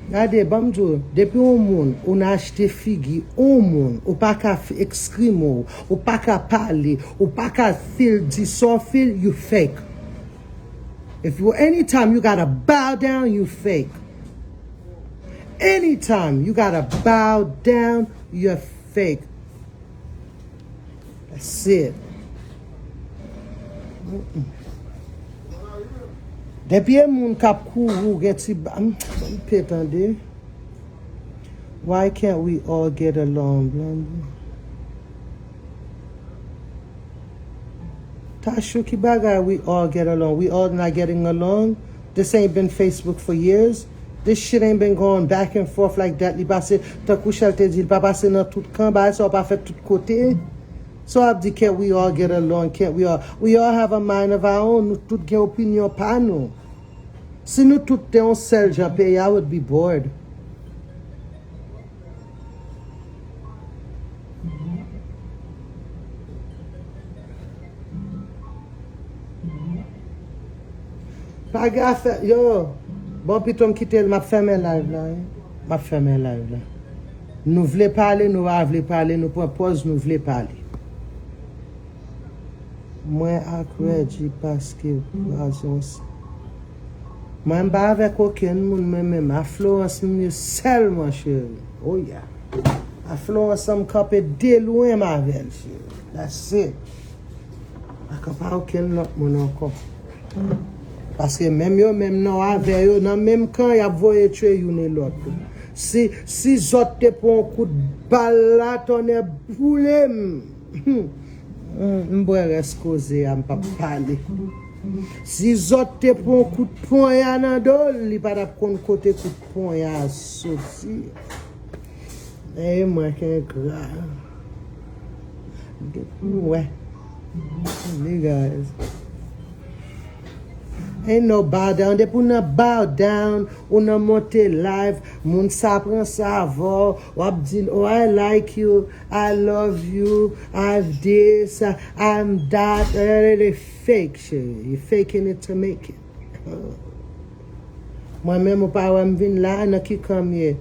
Gade, ban m di w, depi yon moun, ou nan achte figi, yon moun, ou pa ka f- eksprime w, ou pa ka pale, ou pa ka fil, di sa w fil, you fake. If you, anytime you gotta bow down, you fake. Anytime you gotta bow down, you're fake. That's it. Mm-mm. Depi e moun k ap kouri, ou gen ti ba- m, m pe tande. Why can't we all get along, Blondie? Tashu, ki bagay we all get along? We all not getting along? This ain't been Facebook for years. This shit ain't been going back and forth like that. Li pase, tankou Shell te di, li pa pase nan tout kan, bagay sa yo pa fèt tout kote. So ap di, can't we all get along? Can't we all? We all have a mind of our own. Nou tout gen opinyon pa nou. Si nou tout te yon sèl jan, peyi a would be bored. Pa gen afè, yo. Bon, pito m kite l, m ap fèmen live la, wi. M ap fèmen live la. Nou vle pale, nou pa vle pale, nou pran pòz, nou vle pale. Mwen ak Reggie paske kraze yon s- Mwen m pa avèk okenn moun, mwen menm. A Florence m ye sèlman, cheri. Oh yeah. A Florence m kanpe de lwen m avè l, cheri. That's it. Pa kanpe a okenn lòt moun ankò. Paske menm yo, menm nan avè yo, nan menm kan, y ap voye tchwe youn e lòt. Si, si zòt te pran yon kout bal la, tonnè boule m. Hmm, m bwè rès koze a, m p ap pale. Si zòt te pran yon kout ponya nan do l, li pa t ap konn kote kout ponya a soti. E mwen ki engra. Depi m wè. Niggas. Ain't no bow down. Depi w nan bow down, ou nan monte live, moun sa pran sa avè w, w ap di l, "Oh, I like you, I love you, I'm this, I'm that." Eh, they fake, cheri. You faking it to make it. Mwen menm, ou pa wè m vin la, nan ki kan m ye?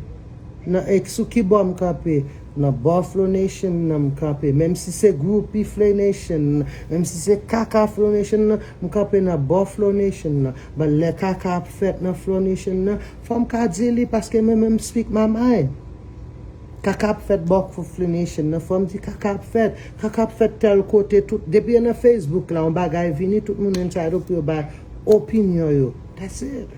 Nan, e sou ki bò m kanpe? Nan bò Flow Nation nan m kanpe. Menm si se gwoupi Flow Nation nan, menm si se kaka Flow Nation nan, m kanpe nan bò Flow Nation nan. But lè kaka ap fèt nan Flow Nation nan, fò m ka di li paske mwen menm speak my mind. Kaka ap fèt bò Flow Nation nan, fò m di kaka ap fèt. Kaka ap fèt tèl kote, tout, depi e nan Facebook la, yon bagay vini, tout moun entitled pou yo bay opinyon yo. That's it.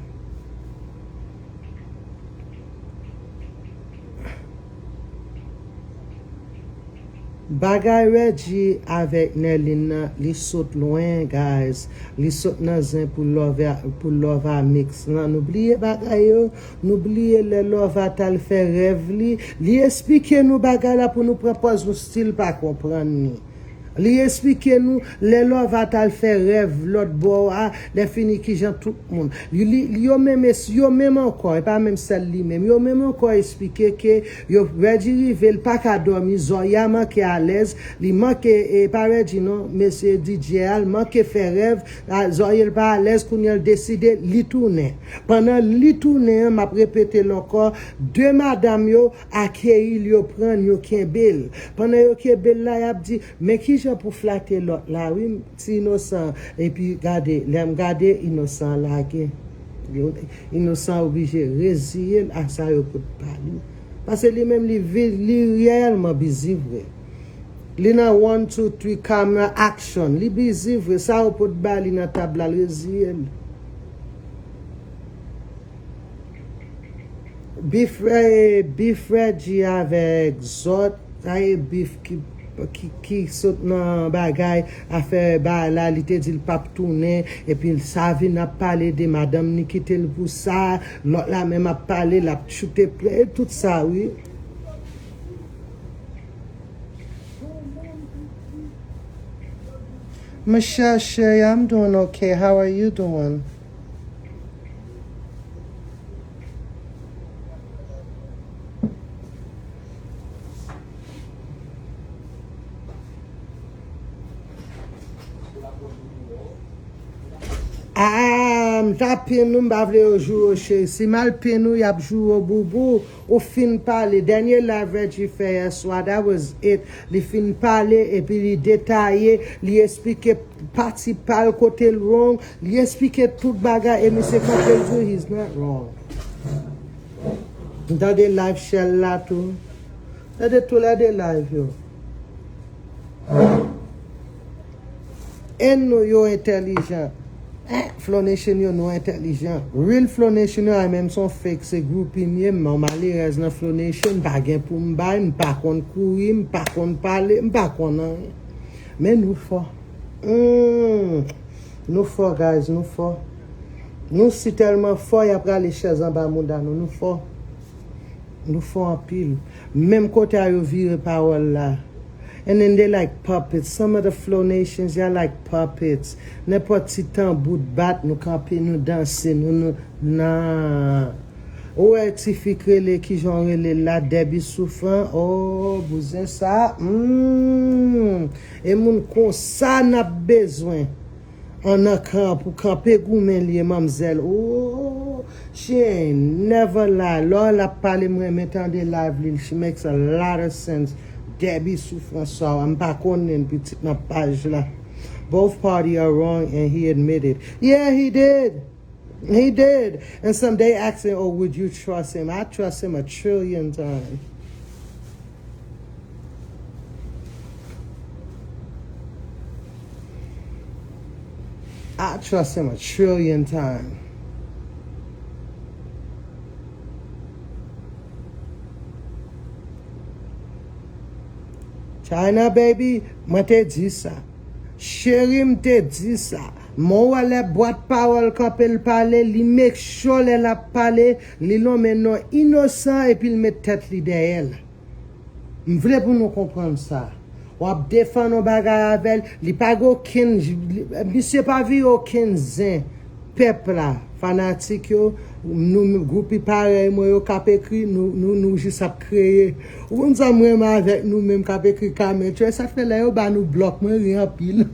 Bagay Reggie avèk Nerline nan, li sot lwen, guys. Li sot nan zen pou Love, pou Love a Mix lan. Nou bliye bagay yo, nou bliye lè Love a t al fè rèv li. Li esplike nou bagay la pou nou pran pòz, nou still pa konprann li. Li esplike nou lè Lova t al fè rèv lòt bò a, lè fini kijan tout moun. Li, li, yo menm es-, yo menm ankò, e pa menm sèl li menm, yo menm ankò esplike ke yo, Reggie rive, l pa ka dòmi, zòrye a manke alèz, li manke, e pa Reggie non, mesye D J a, l manke fè rèv, a, zòrye l pa alèz, kounye a l deside li tounen. Pandan li tounen an, m ap repete l ankò, de madanm yo akeyi l, yo pran l, yo kenbe l. Pandan yo kenbe l la, y ap di, men kijan pou flate lòt la, wi, ti inosan. Epi gade, lè m gade, inosan lage. Inosan oblije reziye l a sa yo pot ba li. Paske li menm, li vi-, li reyèlman bizi vre. Li nan one, two, three, camera, action. Li bizi vre. Sa yo pot ba li nan tab la, l reziye l. Bif, eh, bif Reggie avèk zòt, sa e bif ki, ki, ki sot nan bagay, afè bagay la, li te di l p ap tounen, epi l sa vin ap pale de madanm ni kite l pou sa, lòt la menm ap pale, l ap choute plè, e tout sa, wi. Michelle, Sherry, I'm doing okay. How are you doing? Ah, m ta pin ou, m pa vle yo joure w, cheri. Si m al pin ou, y ap joure w, boubou. Ou fin pale. Dènye live Reggie fè yèswa, that was it. Li fin pale, epi li detaye, li esplike pati pa l kote l wrong, li esplike tout bagay, e misye kanpe l di, he's not wrong. M tande live Shell la tou. Tande tou lè de live yo. E nou yo entèlijan. Eh, Flow Nation yo, nou entèlijan. Real Flow Nation yo, a menm son fake, se groupi m ye, m malerèz nan Flow Nation, m pa gen pou m bay, m pa konn kouri, m pa konn pale, m pa konn anyen. Men nou fò. Hmm. Nou fò, guys, nou fò. Nou si tèlman fò, y ap rale chèz anba mouda nou. Nou fò. Nou fò anpil. Menm kote a yo vire pawòl la. And then they like puppets. Some of the Flow Nations, y'all like puppets. Nenpòt ti tanbou t bat, nou kanpe, nou danse, nou, nou, nan. Ou wè tifi k rele, kijan w rele l la, Debbie Souffrant. Oh, bouzen sa. Hmm. E moun konsa n ap bezwen. An nan kan pou kanpe goumen li ye, manmzèl. Oh, she ain't never lie. Lò l ap pale, m renmen tande live li. She makes a lot of sense. Debbie Souffrant, m pa konnen pitit nan paj la. Both party are wrong and he admitted. Yeah, he did. He did. And some they asking, oh, would you trust him? I trust him a trillion times. I trust him a trillion times. China baby, mwen te di sa. Cheri, m te di sa. Mwen wè lè bwat pawòl kanpe l pale, li make sure lè l ap pale, li lonmen non inosan epi l met tèt li dèyè l. M vle pou nou konprann sa. W ap defann yon bagay avè l, li pa gen okenn, misye pa vire okenn zen pèp la, fanatik yo, nou menm, groupi parèy mwen yo k ap ekri, nou, nou, nou jis ap kreye. Ou konn sa m renmen avèk nou menm k ap ekri comment yo, sa k fè lè yo ba nou blòk, mwen ri anpil.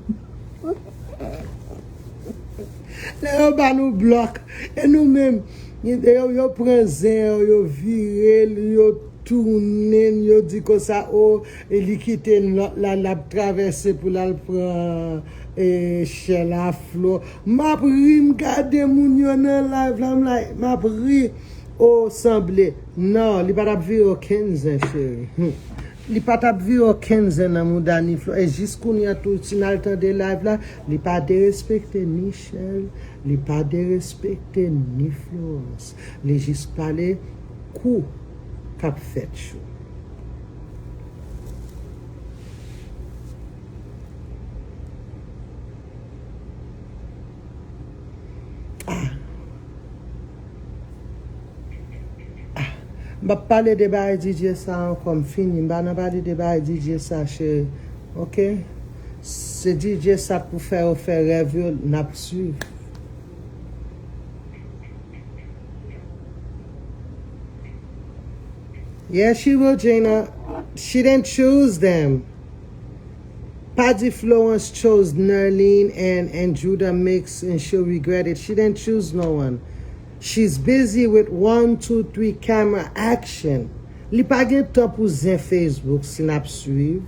Lè yo ba nou blòk, e nou menm, yo, yo pran zen yo, yo vire l, yo tounen l, yo di konsa, o, e li kite lòt la, l ap travèse pou l al pran, e, chè la, Flo. M ap ri, m gade moun yo nan live la, m like, m ap ri. O, sanble. Non, li pa t ap vire okenn zen, cheri. Hmm. Li pa t ap vire okenn zen nan mouda ni Flo. E jis kounye a tou, si n al tande live la, li pa derespekte ni Shell, li pa derespekte ni Florence. Li jis pale kou k ap fèt yo. Ah. Ah. M p ap pale de bagay D J sa ankò, m fini. M pa nan pale de bagay D J sa, cheri. Oke? Se D J sa k pou fè yo fè rèv yo, n ap swiv. Yeah, she will, Jana. She didn't choose them. Pa di Florence chose Nerlene and, and Judah Mix and she'll regret it. She didn't choose no one. She's busy with one, two, three camera action. Li pa gen tan pou zen Facebook si n ap swiv.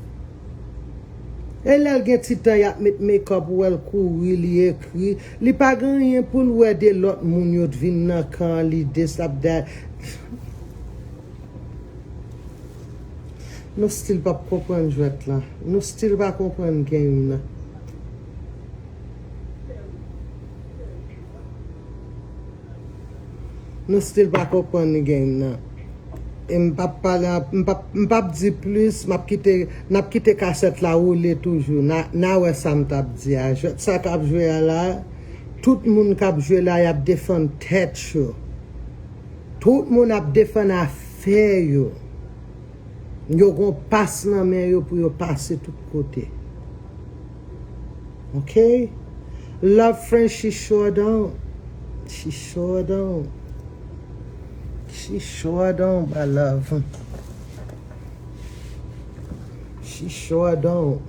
E lè l gen ti tan y ap met makeup, ou wè l kouri, li ekri. Li pa gen anyen pou l wè de lòt moun yo t vin nan kan li, this, that, that. Nou still p ap konprann jwèt la. Nou still pa konprann game nan. Nou still pa konprann game nan. E m p ap pale, m p ap, m p ap di plis, m ap kite, n ap kite kasèt la woule toujou. N a, n a wè sa m t ap di a. Jwèt sa k ap jwe a la, tout moun k ap jwe la, y ap defann tèt yo. Tout moun ap defann afè yo. Yo gon pas nan men yo pou yo pase tout kote. Ok? Love friend, she sure don't. She sure don't. She sure don't, my love. She sure don't.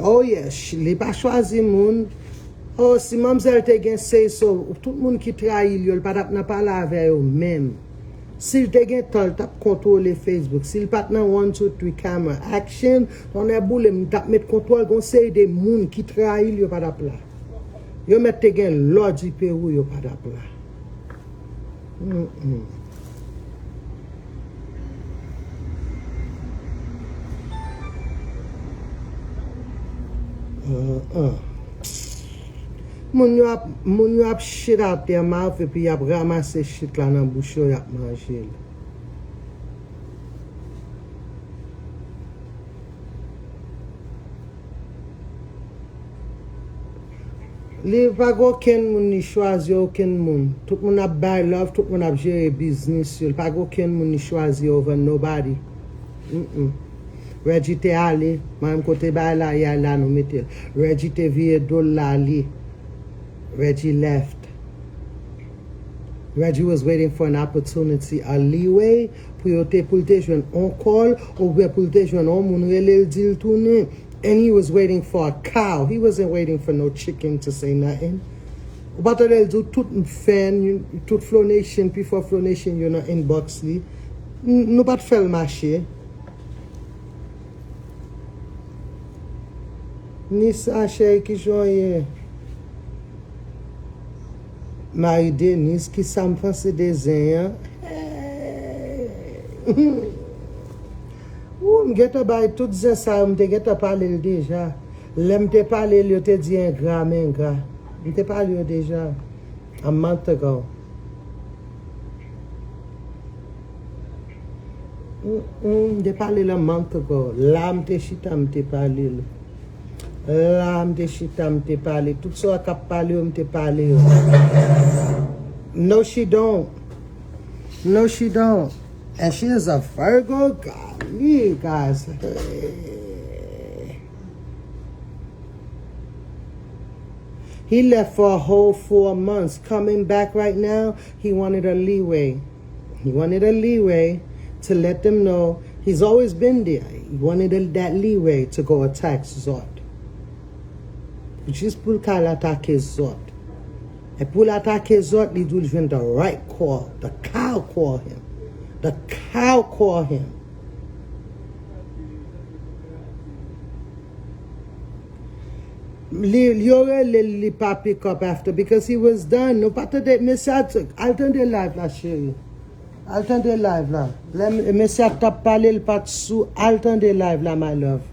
Oh yes, li pa chwazi moun. Oh, si manmzèl te gen seyso, tout moun ki trayi l yo, l pa t ap nan pale avè yo menm. Si l te gen tan, l t ap kontwole Facebook. Si l pa t nan one, two, three camera action, tonnè boule m, m t ap met kontwòl, gon seri de moun ki trayi l yo pa t ap la. Yo mèt te gen lò di Pewou, yo pa t ap la. Mm-mm. Uh-uh. Moun yo ap, moun yo ap shit out their mouth epi y ap ranmase shit la nan bouch yo, y ap manje l. Li pa gen okenn moun li chwazi, okenn moun. Tout moun ap bay love, tout moun ap jere biznis yo. Li pa gen okenn moun li chwazi over nobody. Mm-mm. Reggie te ale, menm kote bay la, y al la nou mete l. Reggie te vire do l la li. Reggie left. Reggie was waiting for an opportunity, a leeway, pou yo te, pou l te jwenn on call, oubyen pou l te jwenn on moun rele l di l tounen. And he was waiting for a cow. He wasn't waiting for no chicken to say nothing. Ou pa tande l di w tout fan, tout Flow Nation, pi fò Flow Nation yo nan inbox li. N-, nou pa t fè l mache. Nisa, cheri, kijan w ye? Mari Denis, kisa m panse de zen an? Hey! Ooh, m gentan bay tout zen sa yo, m te gentan pale l deja. Lè m te pale l, yo te di engra, m engra. M te pale yo deja. A month ago. Mm, mm, m te pale l a month ago. La m te chita, m te pale l. La m te chita, m te pale. Tout sa k ap pale yo, m te pale yo. No, she don't. No, she don't. And she is a Virgo. Golly, guys. He left for a whole four months. Coming back right now, he wanted a leeway. He wanted a leeway to let them know he's always been there. He wanted a, that leeway to go attack Zòt. Jis pou l ka al atake Zòt. E pou l atake Zòt, li di w l jwenn the right call. The cow call him. The cow call him. Li, yo rele l, li pa pick up after because he was done. Nou pa tande, mesye a t-, al tande live la, cheri. Al tande live la. Lè m-, mesye a t ap pale, l pa t sou, al tande live la, my love.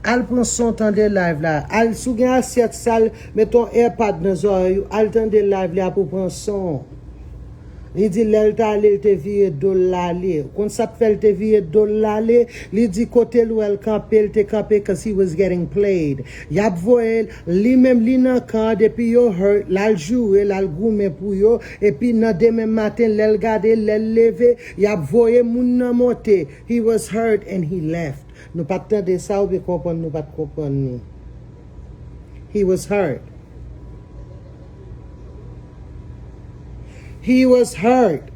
Al pran son, tande live la. Al, si w gen asyèt sal, met yon airpod nan zòrèy ou, al tande live la pou pran son. Li di lè l t ale, l te vire do l l ale. Ou konn sa k fè l te vire do l l ale? Li di kote l wè l kanpe, l te kanpe 'cause he was getting played. Y ap voye l, li menm li nan kan, depi yo hurt, l al joure, l al goumen pou yo, epi nan demen maten, lè l gade, lè l leve, y ap voye moun nan monte. He was hurt and he left. Nou pa t tande sa oubyen konprann nou pa t konprann ni? He was hurt. He was hurt.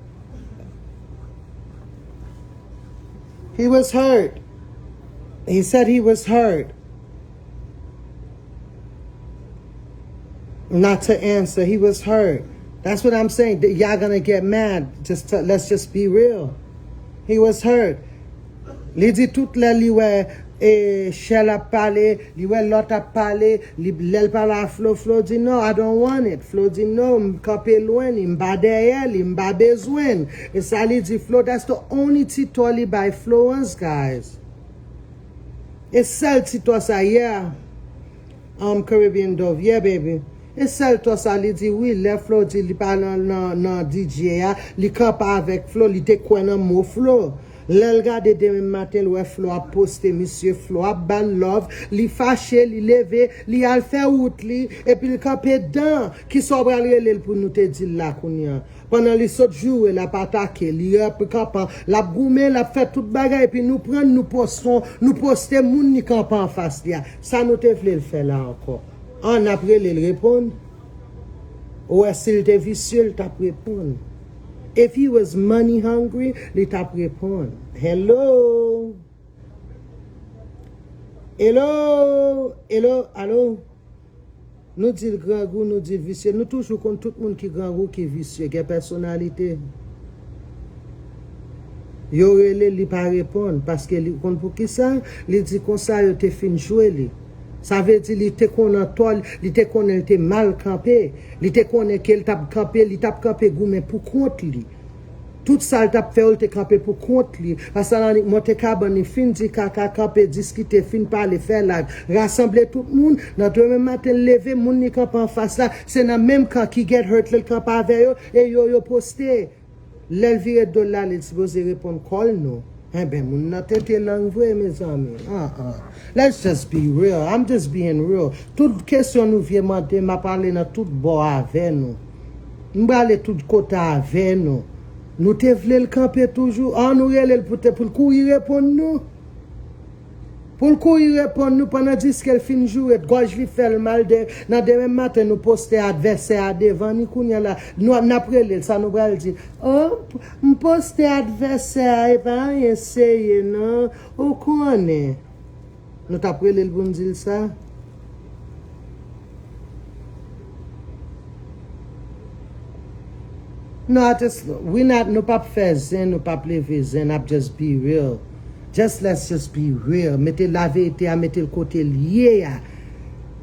He was hurt. He said he was hurt. Not to answer. He was hurt. That's what I'm saying. That y'all gonna get mad. Just to, let's just be real. He was hurt. Li di tout lè li wè e Shell ap pale, li wè lòt ap pale, li, lè l pale a Flo, Flo di no, I don't want it. Flo di no, m kanpe lwen li, m pa dèyè li, m pa bezwen l. E sa li di Flo, that's the only ti tò li bay Florence, guys. E sèl ti tò sa, yeah. Um, Caribbean Dove, yeah, baby. E sèl tò sa li di, wi, lè Flo di li pa nan, nan, nan D J a, li kanpe avèk Flo, li te kwè nan mo Flo. Lè l gade demen maten, l wè Flo ap poste misye, Flo ap ba l love, li fache, li leve, li al fè wout li, epi l kanpe dan. Kisa w pral rele l pou nou te di l la kounye a? Pandan li sot joure, l ap atake, li ap kanpe, l ap goumen, l ap fè tout bagay, epi nou pran, nou poste, nou poste moun li kanpe anfas li a. Sa nou te vle l fè la ankò? An, n ap rele l reponn. Ou wè, si l te visye, l t ap reponn. If he was money hungry, li t ap reponn. Hello? Hello? Hello? Alo? Nou di l grangou, nou di l visye. Nou toujou konn tout moun ki grangou, ki visye, gen pèsonalite. Yo rele l, li pa reponn, paske li konn poukisa, li di konsa yo te fin jwe li. Sa vle di li te konn antò, li te konnen l te mal kanpe, li te konnen ke l t ap kanpe, li t ap kanpe goumen pou kont li. Tout sa l t ap fè yo, l te kanpe pou kont li. Paske annik monte kabann li, fin di kaka, kanpe, diskite, fin pale, fè live, rasanble tout moun, nan demen maten l leve, moun li kanpe anfas la, se nan menm kan ki get hurt la l kanpe avè yo, e yo, yo poste. Lè l vire do l la, li sipoze reponn call nou. Enben, moun nan tete lang vre, mezanmi. Ah, ah. Let's just be real. I'm just being real. Tout kesyon nou vye mande, m ap ale nan tout bò avè nou. M prale tout kote avè nou. Nou te vle l kanpe toujou. An nou rele l pou te, pou l kouri reponn nou. Pou l kouri reponn nou pandan diske l fin joure, gòj li fè l mal de, nan demen maten nou poste advèsè a devan ni kounye a la, nou, n ap rele l, sa nou pral di? Oh, m poste advèsè a, e pa anyen serye non, ou konnen. Nou t ap rele l pou n di l sa? No, I just, we not, nou p ap fè zen, nou p ap leve zen, n ap just be real. Just, let's just be real. Mete laverite a, mete l kote l ye a.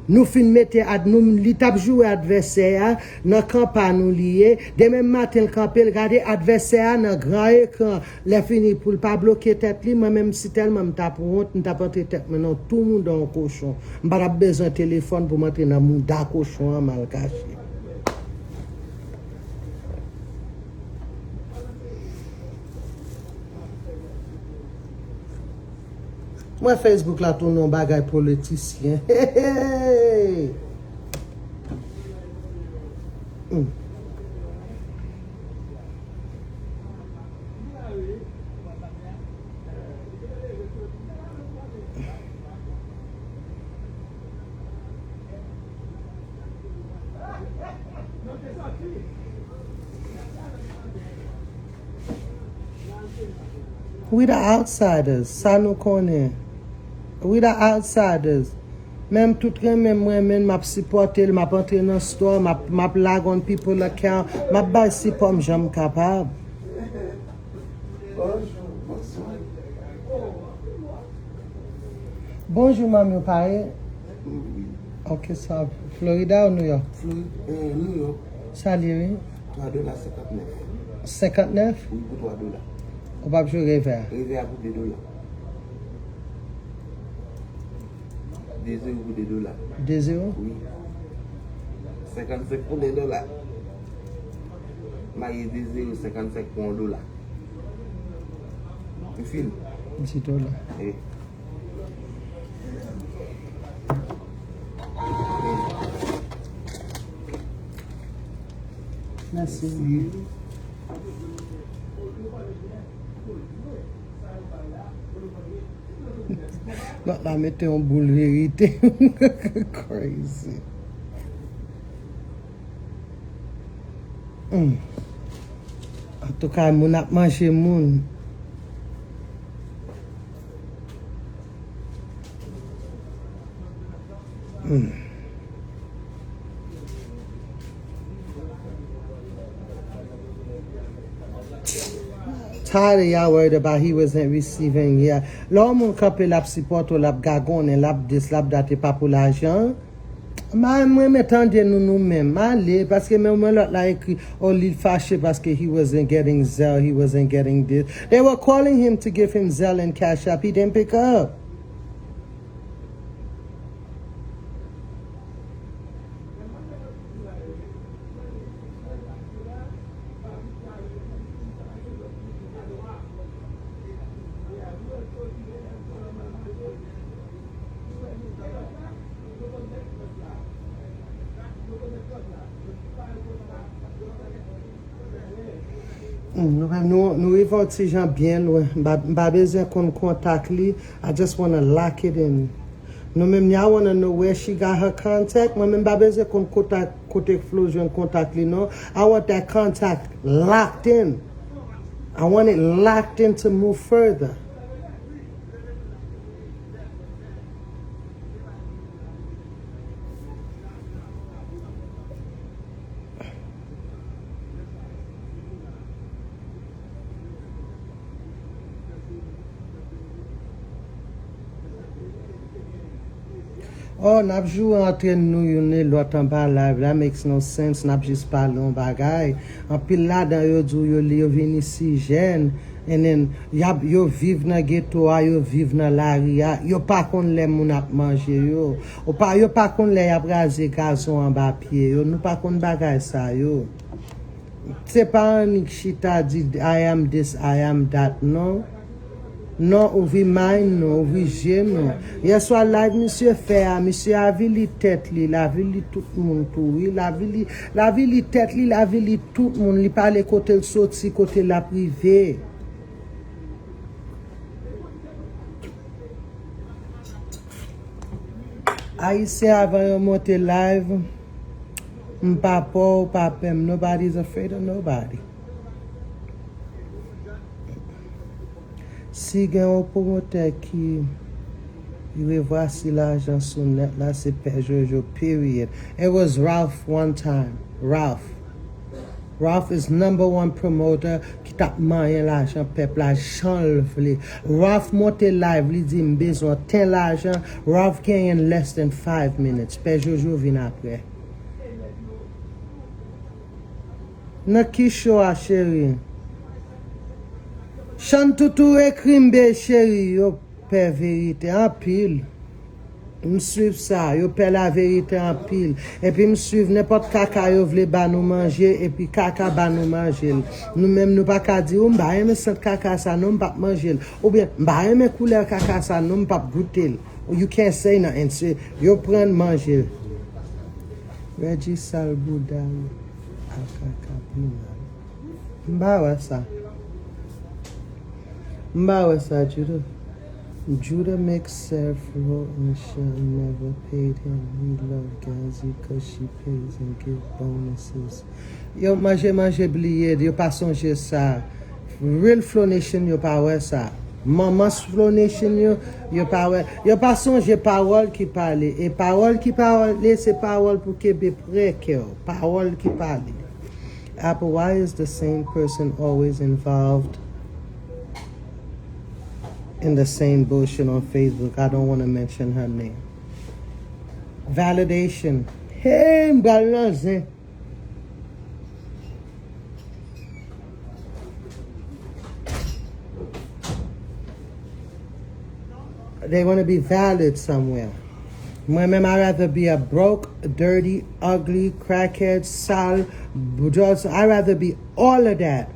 Nou fin mete ad, nou, li t ap joure advèsè a, nan kan pa nou li ye. Demen maten l kanpe, l gade advèsè a nan gran ekran. Lè fini, pou l pa bloke tèt li, mwen menm si tèlman m t ap wont, m t ap antre tèt mwen nan tou mouda yon kochon. M pa t ap bezwen telefòn pou m antre nan mouda kochon an m al kache. Mwen Facebook la tounen yon bagay politisyen. Hey, hey, hey. Hmm. We the outsiders, sa nou konnen. We the outsiders. Menm tout renmen m renmen l, m ap sipòte l, m ap antre nan store, m ap, m ap lage on people account, m ap bay sipò m jan m kapab. Bonjou, manmi, ou pare? Wi. Ok, sa, Florida ou New York? Flori-, eh, New York. Sa li ye, wi? Twa dola senkantnèf. Senkantnèf? Wi, pou twa dola. Ou p ap jwe revè a? Revè a pou de dola. De zewo pou de dola. De zewo? Wi. Senkannsenk pou de dola. Maye de zewo senkannsenk pou yon dola. Ou fin? Di dola. Eh. Mèsi. Lòt la mete yon boul verite. Crazy. Hmm. Antouka, moun ap manje moun. Hmm. Tired of y'all worried about he wasn't receiving, yeah. Lè yon moun kanpe, l ap sipòte w, l ap gagonnen, l ap dis, l ap dat, e pa pou lajan. Mwen, mwen renmen tande nou, nou menm. Ale, paske men mwen lòt la ekri, oh, li fache paske he wasn't getting Zelle, he wasn't getting this. They were calling him to give him Zelle and Cash App. He didn't pick up. Mm, nou, nou, nou rive yon ti jan byen lwen. M pa, m pa bezwen konn kontak li. I just wanna lock it in. Nou menm, y'all wanna know where she got her contact? Mwen menm, m pa bezwen konn kontak, kote Flo jwenn kontak li, non. I want that contact locked in. I want it locked in to move further. Oh, n ap joure antre nou youn e lòt anba live. That makes no sense. N ap jis pale yon bagay. Anpil ladan yo di w yo, yo vin isi jèn. And then, y ap, yo viv nan geto a, yo viv nan lari a. Yo pa konn lè moun ap manje yo. Ou pa, yo pa konn lè y ap raze gazon anba pye yo. Nou pa konn bagay sa yo. Se pa annik chita di, "I am this, I am that," non. Non, ouvri mind nou, ouvri je nou. Yèswa live misye fè a, misye avili tèt li, l avili tout moun tou, wi. L avili, l avili tèt li, l avili tout moun. Li pale kote l soti, kote l ap rive. Ayisyen, avan yo monte live, m pa pè w, pa pè m. Nobody's afraid of nobody. Si gen yon pwomotè ki revwasi lajan sou nèt la, se Pè Jojo, period. It was Ralph one time. Ralph. Ralph is number one promoter ki t ap manyen lajan pèp la jan l vle. Ralph monte live, li di, "M bezwen ten lajan." Ralph genyen less than five minutes. Pè Jojo vin apre. Nan ki show a, cheri? Chann Toutou ekri m, be cheri, yo pè verite anpil. M swiv sa, yo pè laverite anpil. Epi m swiv nenpòt kaka yo vle ba nou manje, epi kaka ba nou manje l. Nou menm, nou pa ka di, "Oh, m pa renmen sant kaka sa, non, m p ap manje l." Oubyen, "M pa renmen koulè kaka sa, non, m p ap goute l." You can't say nothing. Se, yo pran l manje l. Reggie sal bouda l a kaka pi mal. M pa wè sa. M pa wè sa, Judah. Judah make Sir Flo and Sean never paid him. He love Gazi 'cause she pays and give bonuses. Yo manje, manje, bliye, yo pa sonje sa. Real Flo Nation, yo pa wè sa. Manman Flo Nation yo, yo pa wè. Yo pa sonje pawòl ki pale. E pawòl ki pale, se pawòl pou kenbe pre kè w. Pawòl ki pale. Apple, why is the same person always involved in the same bullshit on Facebook? I don't wanna mention her name. Validation. Hey, m pral nan zen. They wanna be valid somewhere. Mwen menm, I rather be a broke, dirty, ugly, crackhead, sal, bdòs. I rather be all of that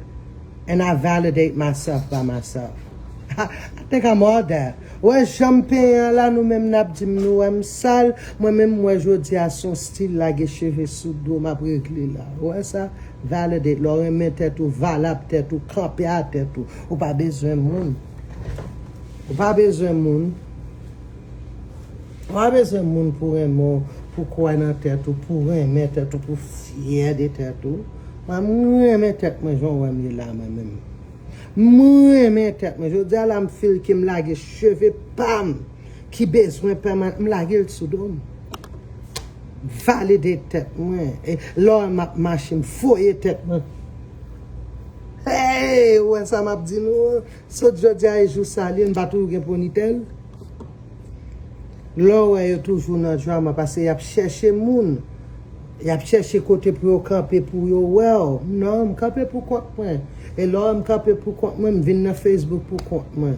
and I validate myself by myself. I think I'm all that. Wè jan m penyen an la, nou menm n ap di m nou wè m sal. Mwen menm, m wè jodi a se yon stil lage cheve sou do m ap regle la. Ou wè sa? Validate. Lè w renmen tèt ou, valab tèt ou, kanpe a tèt ou. Ou pa bezwen moun. Ou pa bezwen moun. Ou pa bezwen moun pou renmen w, pou kwè nan tèt ou, pou renmen tèt ou, pou fyè de tèt ou. Mwen, m renmen tèt mwen jan w wè m ye la, mwen menm. M renmen tèt mwen. Jodi a la, m feel ke m lage cheve pa m ki bezwen pèmanan, m lage l sou do m. Valide tèt mwen. E lè m ap mache, m foye tèt mwen. Hey, ou wè sa m ap di nou an? Sot jodi a e jou sa li, m pa toujou gen ponitèl. Lè w wè yo toujou nan drama, paske y ap chèche moun. Y ap chèche kote pou yo kanpe pou yo wè w. Non, m kanpe pou kont mwen. E lè w wè m kanpe pou kont mwen, m vin nan Facebook pou kont mwen.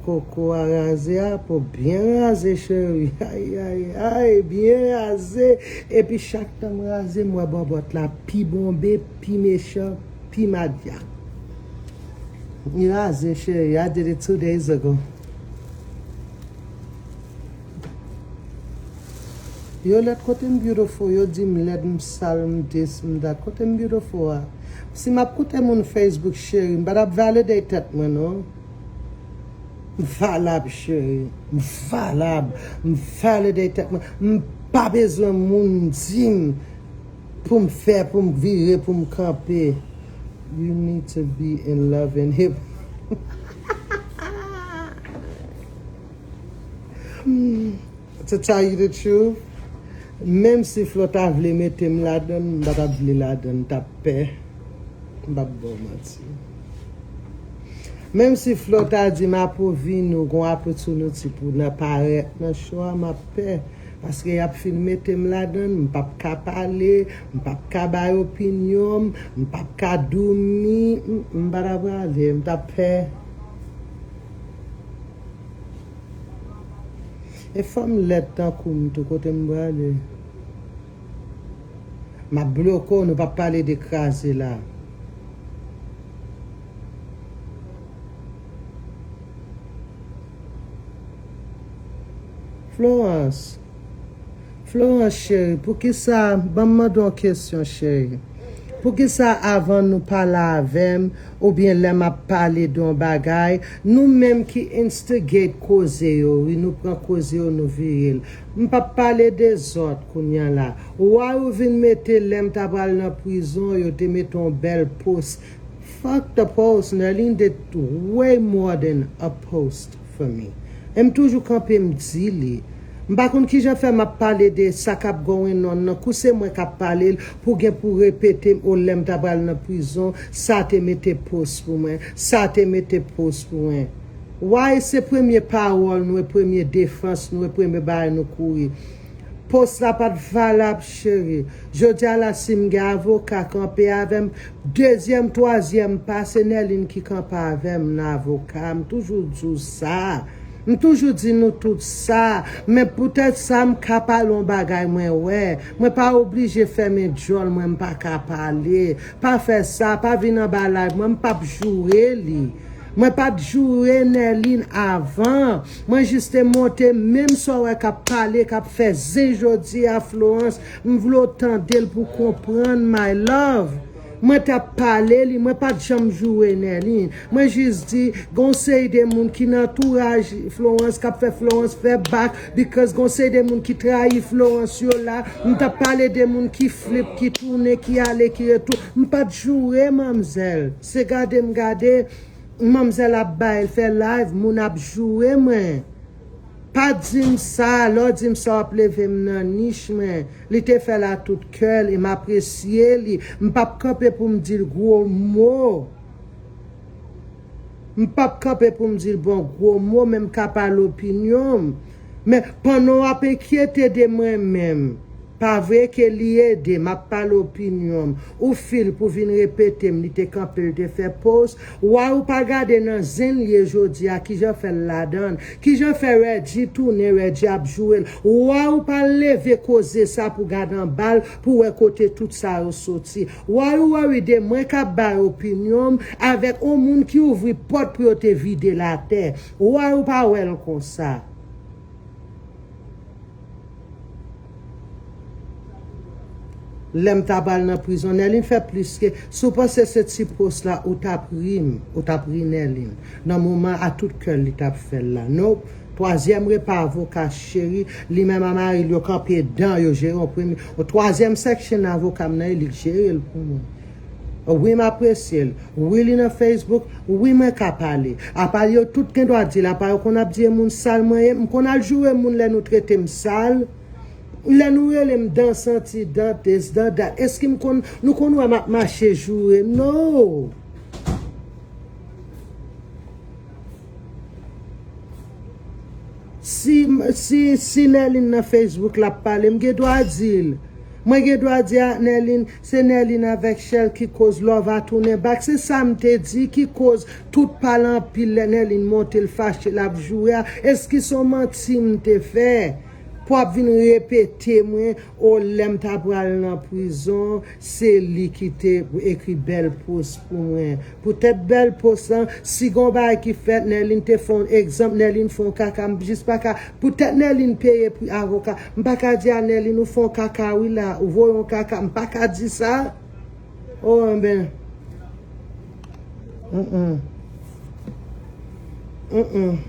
Koko a raze a, po byen raze, cheri. Ay, ay, ay, byen raze. Epi chak tan m raze, m wè bòbòt la pi bonbe, pi mechan, pi madyak. Li raze, cheri. I did it two days ago. Yo lèd, kote m beautiful? Yo di m lèd, m sal, m dis, m dat. Kote m beautiful a? Si m ap koute moun Facebook, cheri, m pa t ap valide tèt mwen, non. M valab, cheri. M valab. M valide tèt mwen. M pa bezwen moun di m pou m fè, pou m vire, pou m kanpe. You need to be in love and hip. To tell you the truth, menm si Flo ta vle mete m ladan, m pa t ap vle ladan, m t ap pè. M p ap ba w manti. Menm si Flo ta di m apwouvi nou gon opportunity pou nan parèt nan show a, m ap pè. Paske y ap fin mete m ladan, m p ap ka pale, m p ap ka bay opinyon m, m p ap ka doumi, m, m pa t ap prale, m t ap pè. E fanm lèd tankou m tou, kote m prale? M ap bloke w, nou p ap pale de kraze la. Florence, Florence cheri, poukisa, ban m mande w yon kesyon cheri. Poukisa avan nou pale avè m, oubyen lè m ap pale de yon bagay, nou menm ki instigate koze yo, wi, nou pran koze yo, nou vire l. M p ap pale de zòt kounye a la. Why ou vin mete lè m ta pral nan prizon, yo te mete yon bèl post. Fuck the post, Nerline did way more than a post for me. E m toujou kanpe m di li. M pa konn kijan fè m ap pale de sa k ap going on nan, kou se mwen k ap pale l, pou gen pou repete m, o lè m ta pral nan prizon, sa te mete post pou mwen, sa te mete post pou mwen. Why se premye pawòl nou e premye defans nou e premye bagay nou kouri? Post la pa t valab, cheri. Jodi a la, si m gen avoka kanpe avè m, dezyèm, twazyèm pa, se Nerline ki kanpe avè m nan avoka. M toujou di w sa. M toujou di nou tout sa. Men poutèt sa, m ka pale yon bagay mwen wè. Mwen pa oblije fèmen djòl mwen, m pa ka pale. Pa fè sa, pa vin anba live mwen, m p ap joure li. Mwen pa t joure Nerline avan. Mwen jis te monte, menm sa w wè k ap pale, k ap fè zen jodi a, Florence, m vle w tande l pou konprann, my love. Mwen t ap pale li, mwen pa t janm joure Nerline. Mwen jis di, gon seri de moun ki nan antouraj Florence, k ap fè Florence fè bak, because gon seri de moun ki trayi Florence yo la. M t ap pale de moun ki flip, ki tounen, ki ale, ki retoun. M pa t joure manmzèl. Se gade m gade. Manmzèl ap bay, fè live, moun ap joure mwen. Pa di m sa, lè w di m sa, w ap leve m nan nich mwen. Li te fè l a tout kè l, e m apresye li. M p ap kanpe pou m di l gwo mo. M p ap kanpe pou m di l bon gwo mo, men m ka pale opinyon m. Men pandan w ap enkyete de mwen menm, Pa vre ke li ede m ap pale opinyon m. Ou fil pou vin repete m, li te kanpe, l te fè post. Why ou pa gade nan zen l ye jodi a, kijan fè l ladan l? Kijan fè Reggie tounen, Reggie ap joure l? Why ou pa leve koze sa pou gade anba l, pou wè kote tout sa yo soti? Why ou worry de mwen k ap bay opinyon m avèk on moun ki ouvri pòt pou yo te vide l atè? Why ou pa wè l konsa? Lè m ta pral nan prizon, Nerline fè plis ke, si w panse se ti pos la, ou t ap ri m, ou t ap ri Nerline. Nan moman a tout kè l li t ap fè l la. Nope. Twazyèm repa avoka cheri, li menm a mari l yo kanpe dan yo jere yon premye. Yon twazyèm section avoka m nan e li k jere l pou mwen. Wi, m apresye l. Wi, li nan Facebook. Wi, mwen ka pale. Apa yo tout gen dwa di l, apa yo konn ap di e moun sal mwen ye, m konn al joure moun lè nou trete m sal. Lè nou rele m dan santi, dan this, dan that. Èske m konn, nou konn wè m ap mache joure? No! Si, si, si Nerline nan Facebook l ap pale, m gen dwa di l. Mwen gen dwa di a Nerline, se Nerline avèk Shell ki koz love a tounen back. Se sa m te di ki koz tout pale anpil lè Nerline monte l fache l ap joure a. Èske se yon manti m te fè? Pou ap vin repete mwen, o lè m ta pral nan prizon, se li ki te ekri bèl post pou mwen. Poutèt bèl post lan, si gon bagay ki fèt, Nerline te fè yon egzanp, Nerline fè yon kaka, m jis pa ka, poutèt Nerline peye pri avoka, m pa ka di a Nerline ou fè yon kaka wi la, ou voye yon kaka, m pa ka di sa. Oh, enben. Mm-mm. Mm-mm.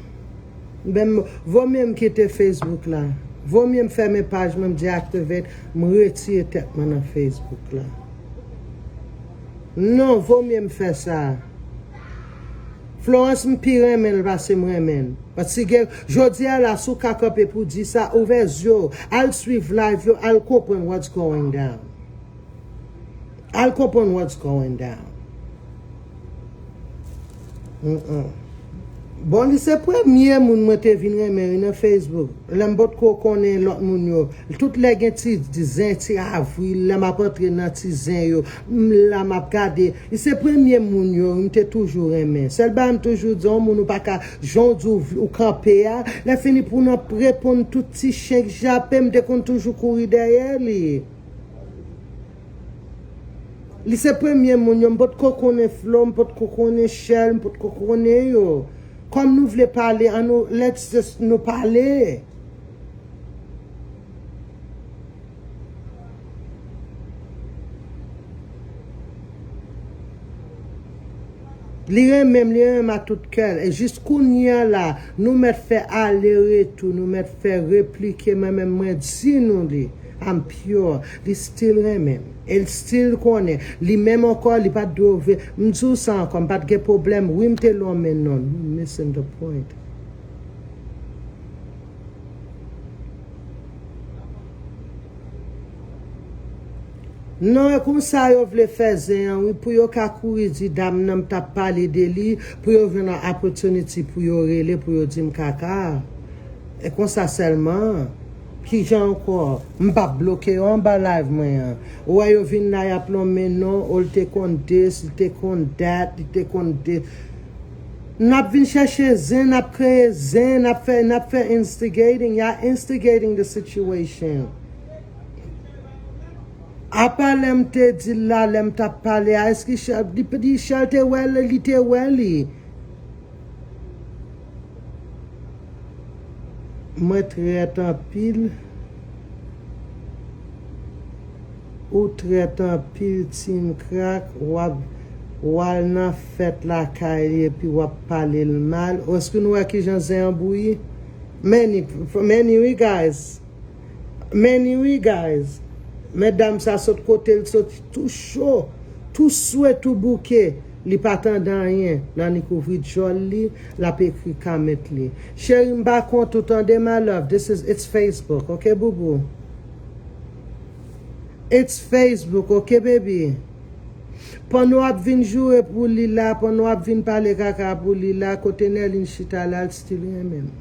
Ben, vomye m kite Facebook la. Vomye m fèmen paj mwen, m deactivate, m retire tèt mwen nan Facebook la. Non, vomye m fè sa. Florence, m pi renmen l pase m renmen l. Paske jodi a la, si w ka kanpe pou di sa, ouvè zye w, al swiv live yo, al konprann what's going down. Al konprann what's going down. Mm-mm. Bon, li se premye moun mwen te vin renmen wi nan Facebook. Lè m potko konnen lòt moun yo. Tout lè gen ti, ti zen, ti avril, lè m ap antre nan ti zen yo, m la m ap gade. Li se premye moun yo, m te toujou renmen. Sèl bagay m toujou di, yon moun ou pa ka, jan w di w, ou kanpe a, lè fini pou w nan reponn tout ti chen k jape, m te konn toujou kouri dèyè li. Li se premye moun yo, m potko konnen Flo, m potko konnen Shell, m potko konnen yo. Kòm nou vle pale, ann nou, let's just nou pale. Li renmen m, li renmen m a tout kè l. E jis kounye a la, nou mèt fè ale retou, nou mèt fè replike, mwen menm mwen di nou li. I'm pure. Li still renmen m. E l still konnen. Li menm ankò, li pa t dwe ouvri. M di w sa ankò, m pa t gen pwoblèm. Wi, m te lonmen non. You missing the point. Non, e konsa yo vle fè zen an, wi, pou yo ka kouri di dam nan m t ap pale de li, pou yo jwenn yon opportunity pou yo rele, pou yo di m kaka. E konsa sèlman. Kijan ankò? M p ap bloke yo anba live mwen an. Ou wè yo vin la, y ap lonmen non, o l te konn this, l te konn that, li te konn this. N ap vin chèche zen, n ap kreye zen, n ap fè, n ap fè instigating. Y'all instigating the situation. Apa lè m te di l la, lè m t ap pale a, èske Shell, li, li Shell te wè l, li te wè li. Mwen trèt anpil. Ou trèt anpil, Team Crack, w ap, w al nan fèt lakay li epi w ap pale l mal. Èske nou wè kijan zen an bouyi? Many, many wi, guys. Many wi, guys. Medam sa sot kote l soti tou cho, tou swe, tou bouke. Li pa tande anyen. L annik ouvri djòl li, l ap ekri comment li. Cheri, m pa kont ou tande, my love. This is, it's Facebook, ok, boubou? It's Facebook, ok, baby? Pandan w ap vin joure pou li la, pandan w ap vin pale kaka pou li la, kote Nerline chita la, l still renmen m.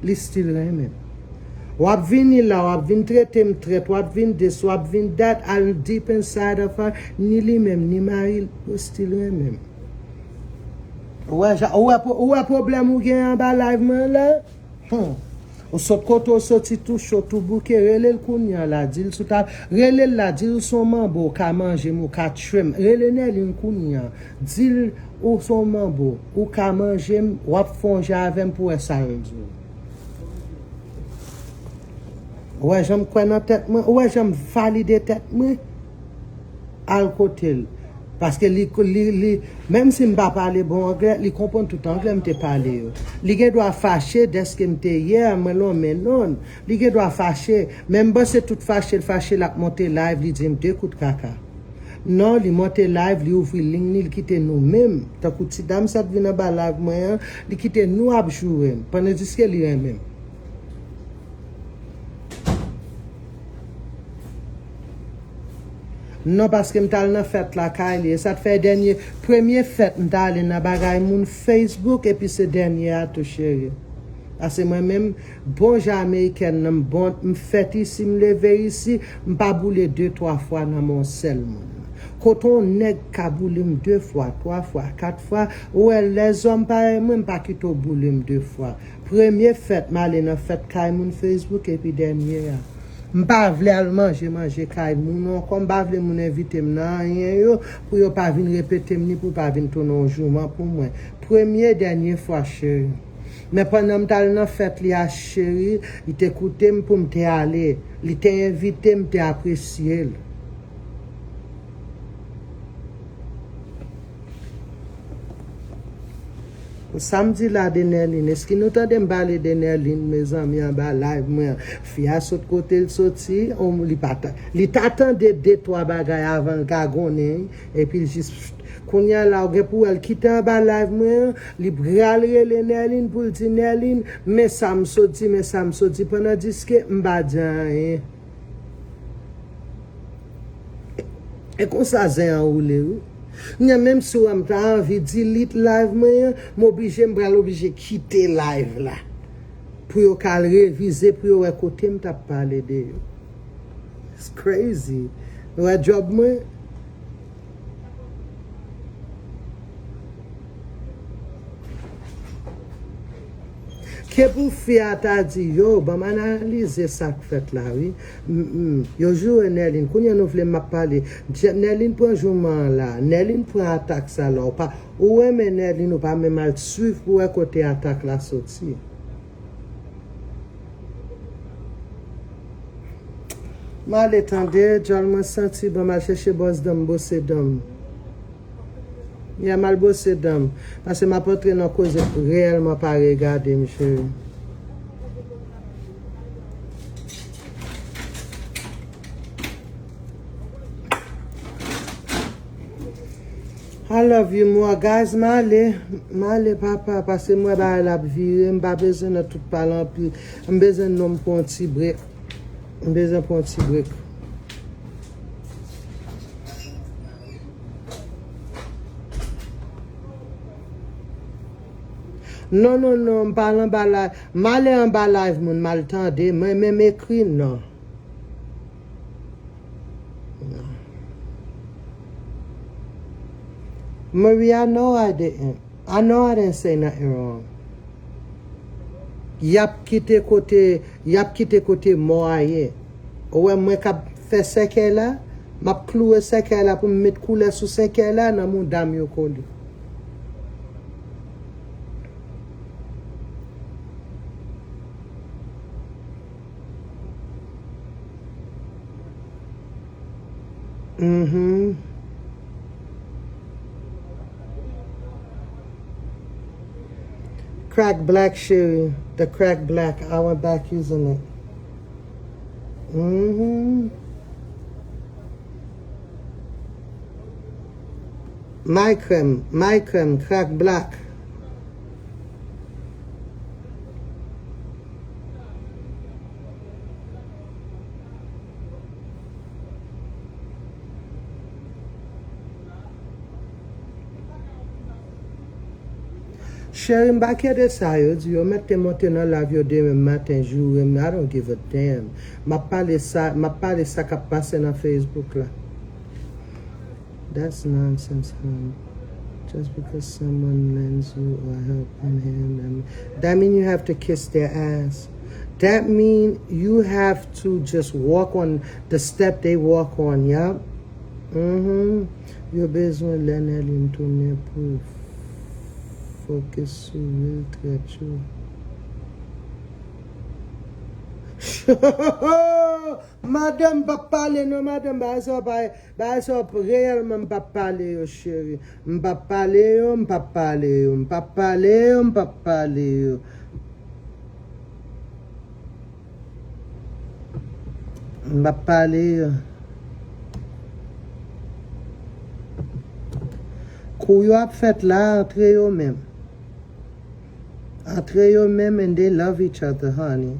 Li still renmen m. W ap vini la, w ap vin trete m trèt, w ap vin this, w ap vin that, al deep inside of her, ni li menm, ni mari l, yo still renmen m. Ou wè, ja- ou wè, ou wè pwoblèm ou gen anba live mwen la? Hmm. Ou sot kote w soti tou cho, tou bouke, rele l kounye a la, di l sou ta, rele l la, di l ou se yon manbo, ou ka manje m, ou ka tchwe m. Rele Nerline kounye a, di l ou se yon manbo, ou ka manje m, w ap fè yon jan avè m pou wè sa l di w. Ou wè jan m kwè nan tèt mwen? Ou wè jan m valide tèt mwen? Al kote l. Paske li, li, li, menm si m pa pale bon anglè, li konprann tout anglè m te pale yo. Li gen dwa fache dèske m te yè, mwen lonmen non. Li gen dwa fache, men m panse tout fache l fache l ap monte live, li di m de kout kaka. Non, li monte live, li ouvri liy ni, li kite nou menm. Tankou ti dam sa t vin anba live mwen an, li kite nou ap joure m, pandan diske li renmen m. Non, paske m t al nan fèt lakay li. E sa t fè dènye, premye fèt m t ale nan bagay moun Facebook, epi se dènye a tou, cheri. Paske mwen menm, bon jan amerikèn nan, m bon, m fèt isi, m leve isi, m pa boule de, twa fwa nan men yon sèl moun. Kote yon nèg ka boule m de fwa, twa fwa, kat fwa, ou wè, lèzòm parèy mwen, m pa kite w boule m de fwa. Premye fèt, m ale nan fèt kay moun Facebook, epi dènye a. M pa vle al manje, manje kay moun ankò, m pa vle moun envite m nan anyen yo, pou yo pa vin repete m ni pou pa vin tounen yon jouman pou mwen. Premye, dènye fwa, cheri. Men pandan m t al nan fèt li a, cheri, li te koute m pou m te ale. Li te envite m, m te apresye l. Sa m di la de Nerline, èske nou tande m pale de Nerline, mezanmi, anba live mwen an? Fi a sot kote l soti, on, li pa ta, li ta tande de twa bagay avan l gagonnen, epi l jis, kounye a la, ou gen pou wè l kite anba live mwen an, li pral rele Nerline pou l di, Nerline, men sa m sot di, men sa m sot di, pandan diske m pa di anyen. E konsa zen an woule, wi. Kounye a, menm si w wè m ta anvi delete live mwen an, m oblije, m pral oblije kite live la. Pou yo ka al revize, pou yo wè kote m t ap pale de yo. It's crazy. Ou wè djòb mwen? Ke pou fi a ta di, yo, ban m analize sa k fèt la, wi. M, m, yo joure Nerline. Kounye a nou vle m ap pale. Dje-, Nerline pran jouman an la. Nerline pran atak sa la. Ou pa, ou renmen Nerline, ou pa menm al swiv pou wè kote atak la soti. M ale tande, djòl mwen santi, ban m al chèche bòs dan m, bwose dan m. Ya, m al bwose dan m. Paske m ap antre nan koze reyèlman pa regade m, cheri. I love you more, guys. M ale, m ale, papa, paske m wè bagay la ap vire. M pa bezwen nan tout pale anpil. M bezwen non m pran yon ti brek. M bezwen pran yon ti brek. Non, non, non, m pa al anba live. M ale anba live moun, m al tande. Mwen menm ekri non. Maria, no, I didn't. I know I didn't say nothing wrong. Y ap kite kote, y ap kite kote mò a ye. Ou wè mwen k ap fè sèkèy la, m ap klouwe sèkèy la pou m met koulè sou sèkèy la nan mouda m yo kole. Mhm. Crack black, cheri. The crack black. I went back using it. Mhm. My crème, my crème, crack black. Cheri, m pa kè de sa yo di. Yo mèt te monte nan live yo demen maten, joure m. I don't give a damn. M ap pale sa, m ap pale sa k ap pase nan Facebook la. That's nonsense, hon. Just because someone lends you a helping hand, I mean, that mean you have to kiss their ass. That mean you have to just walk on the step they walk on, yup. Mm-hmm. Yo bezwen lè Nerline tounen pou focus sou real trèt yo. Madanm, m p ap pale non, madanm, bagay sa yo pa, bagay sa yo reyèlman, m p ap pale yo, cheri. M p ap pale yo, m p ap pale yo, m p ap pale yo, m p ap pale yo. M p ap pale yo. Kou yo ap fèt la antre yo menm. Antre yo menm, and they love each other, honey.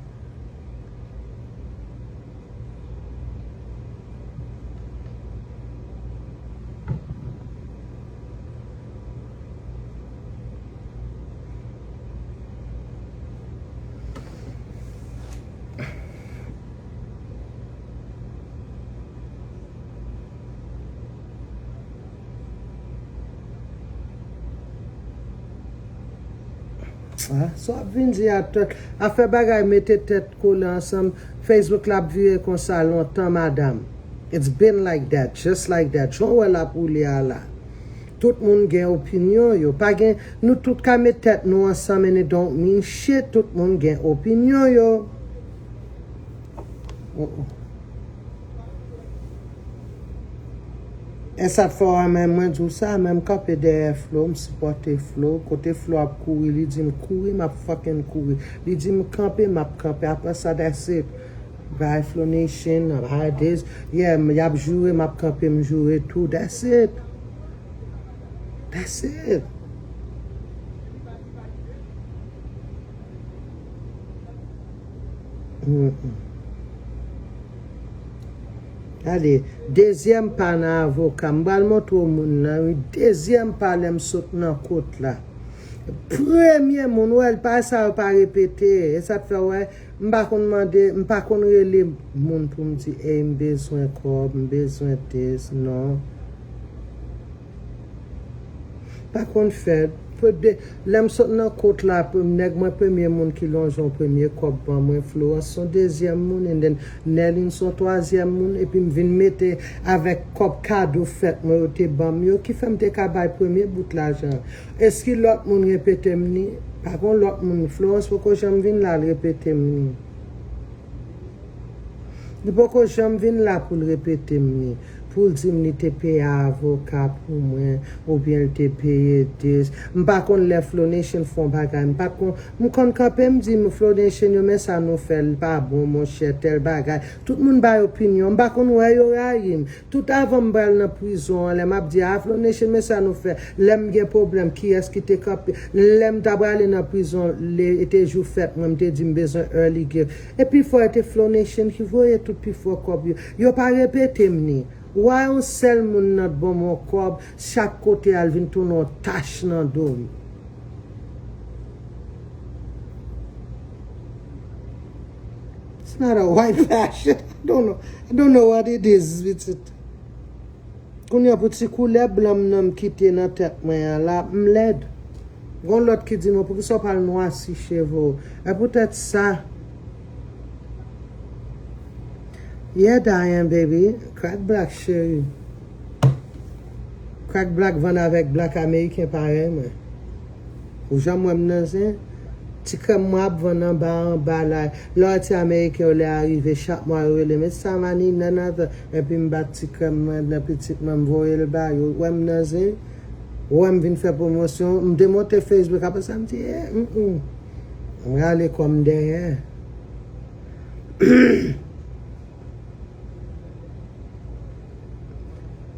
Ah, sa w ap vin di a tèt. Afè bagay mete tèt kole ansanm. Facebook la ap vire konsa lontan, madanm. It's been like that, just like that. Jan w wè l ap woule a la. Tout moun gen opinyon yo. Pa gen, nou tout ka met tèt nou ansanm and it don't mean shit. Tout moun gen opinyon yo. Oh, oh. E sa k fè w wè, men mwen di w sa, men m kanpe dèyè Flo, m sipòte Flo. Kote Flo ap kouri, li di m kouri, m ap fucking kouri. Li di m kanpe, m ap kanpe. Apre sa, that's it. Bye Flo Nation, bye this. Yeah, m, y ap joure, m ap kanpe, m joure tou. That's it. That's it. Mm-mm. Gade, dezyèm pa nan avoka. M pral montre w moun nan, wi. Dezyèm pa lè m sot nan kot la. Premye moun, wè, pa sa yo pa repete. E sa k fè, wè, m pa konn mande, m pa konn rele moun pou m di, ey, m bezwen kòb, m bezwen this, non. Pa konn fè. Pe-, de-, lè m sot nan kot la, pe-, nèg mwen premye moun ki lonje yon premye kòb ban mwen, Florence se yon dezyèm moun, and then Nerline se yon twazyèm moun, epi m vin mete avèk kòb kado fèt mwen yo te ban m yo, ki fè m te ka bay premye bout lajan. Èske lòt moun repete m ni? Pa gon lòt moun. Florence poko janm vin la, l repete m ni. Li poko janm vin la pou l repete m ni, pou l di m li te peye avoka pou mwen, oubyen l te peye this. M pa konn lè Flow Nation fè yon bagay, m pa konn, m konn kanpe, m di, Flow Nation yo, men sa nou fè, l pa bon, monchè, tèl bagay. Tout moun bay opinyon, m pa konn wè yo rayi m. Tout avan m pral nan prizon an, lè m ap di, a, Flow Nation, men sa nou fè. Lè m gen pwoblèm, kiyès ki te kanpe? Lè m ta prale nan prizon, le, e te jou fèt mwen, m te di m bezwen early gift. E pifò e te Flow Nation ki voye tout pifò kòb yo. Yo pa repete m ni. Wa yon sèl moun nan t ban m yon kòb, chak kote al vin tounen yon tach nan do m. It's not a white passion. I don't know. I don't know what it is, pitit. Kounye a pou ti koulè blan m nan m kite nan tèt mwen an la, m lèd. Gon lòt ki di mwen, poukisa w pa al nwasi cheve w? E poutèt sa. Yeah, Diane, baby. Crack Black, cheri. Crack Black vann avèk Black Ameriken parèy mwen. Ou janm wè m nan zen? Ti krèm mwen ap vann anba, anba la. Lè w wè ti Ameriken yo lè a rive, chak mwa yo rele m, "It's time I need another." Epi m bat ti krèm mwen nan pitit mwen, m voye l ba yo. Ou wè m nan zen? Ou wè m vin fè pwomosyon? M demonte Facebook, apre sa m di, "Eh, mm, mm." M rale kò m dèyè.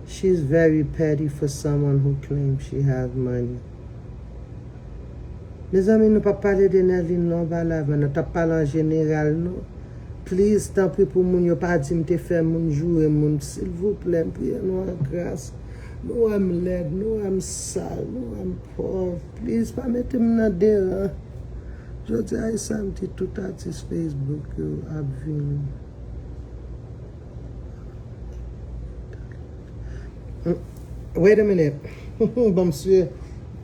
She's very petty for someone who claims she have money. Mezanmi, nou p ap pale de Nerline non, pa la, men nou t ap pale an jeneral, non. Please, tanpri pou moun yo pa di m te fè moun joure moun, silvouplè, m priye nou an gras. Nou wè m lèd, nou wè m sal, nou wè m pòv. Please, pa mete m nan deran. Jodi a, e samdi, tout atis Facebook yo ap vin. Wait a minute. Bon, msye,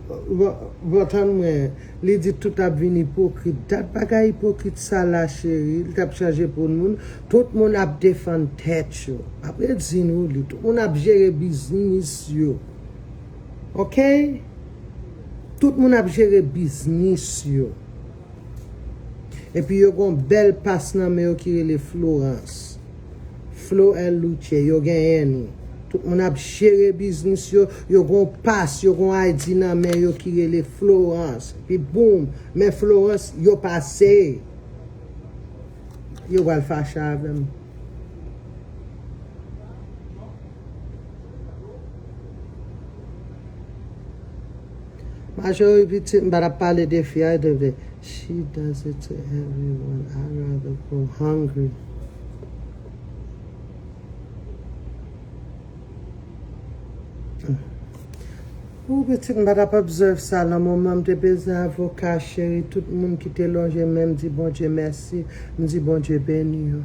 bon, bon, tann mwen. Li di tout ap vin ipokrit. Dat bagay ipokrit sa la, cheri. Li t ap chanje pou moun. Tout moun ap defann tèt yo. M ap redi nou li. Tout moun ap jere biznis yo. Oke? Tout moun ap jere biznis yo. Epi yo gon bèl pas nan men yo ki rele Florence. Flo L Luce, yo genyen ni. Tout moun ap jere biznis yo, yo gon pas, yo gon I D nan men yo ki rele Florence. Epi boum, men Florence, yo pase. Yo pral fache avè m. Majori pitit m pa t ap pale de fi a, de, de, she does it to everyone. I rather go hungry. Ou pitit m pa t ap observe sa nan moman m te bezwen avoka, cheri, tout moun ki te lonje men m di Bondye mèsi, m di Bondye beni yo.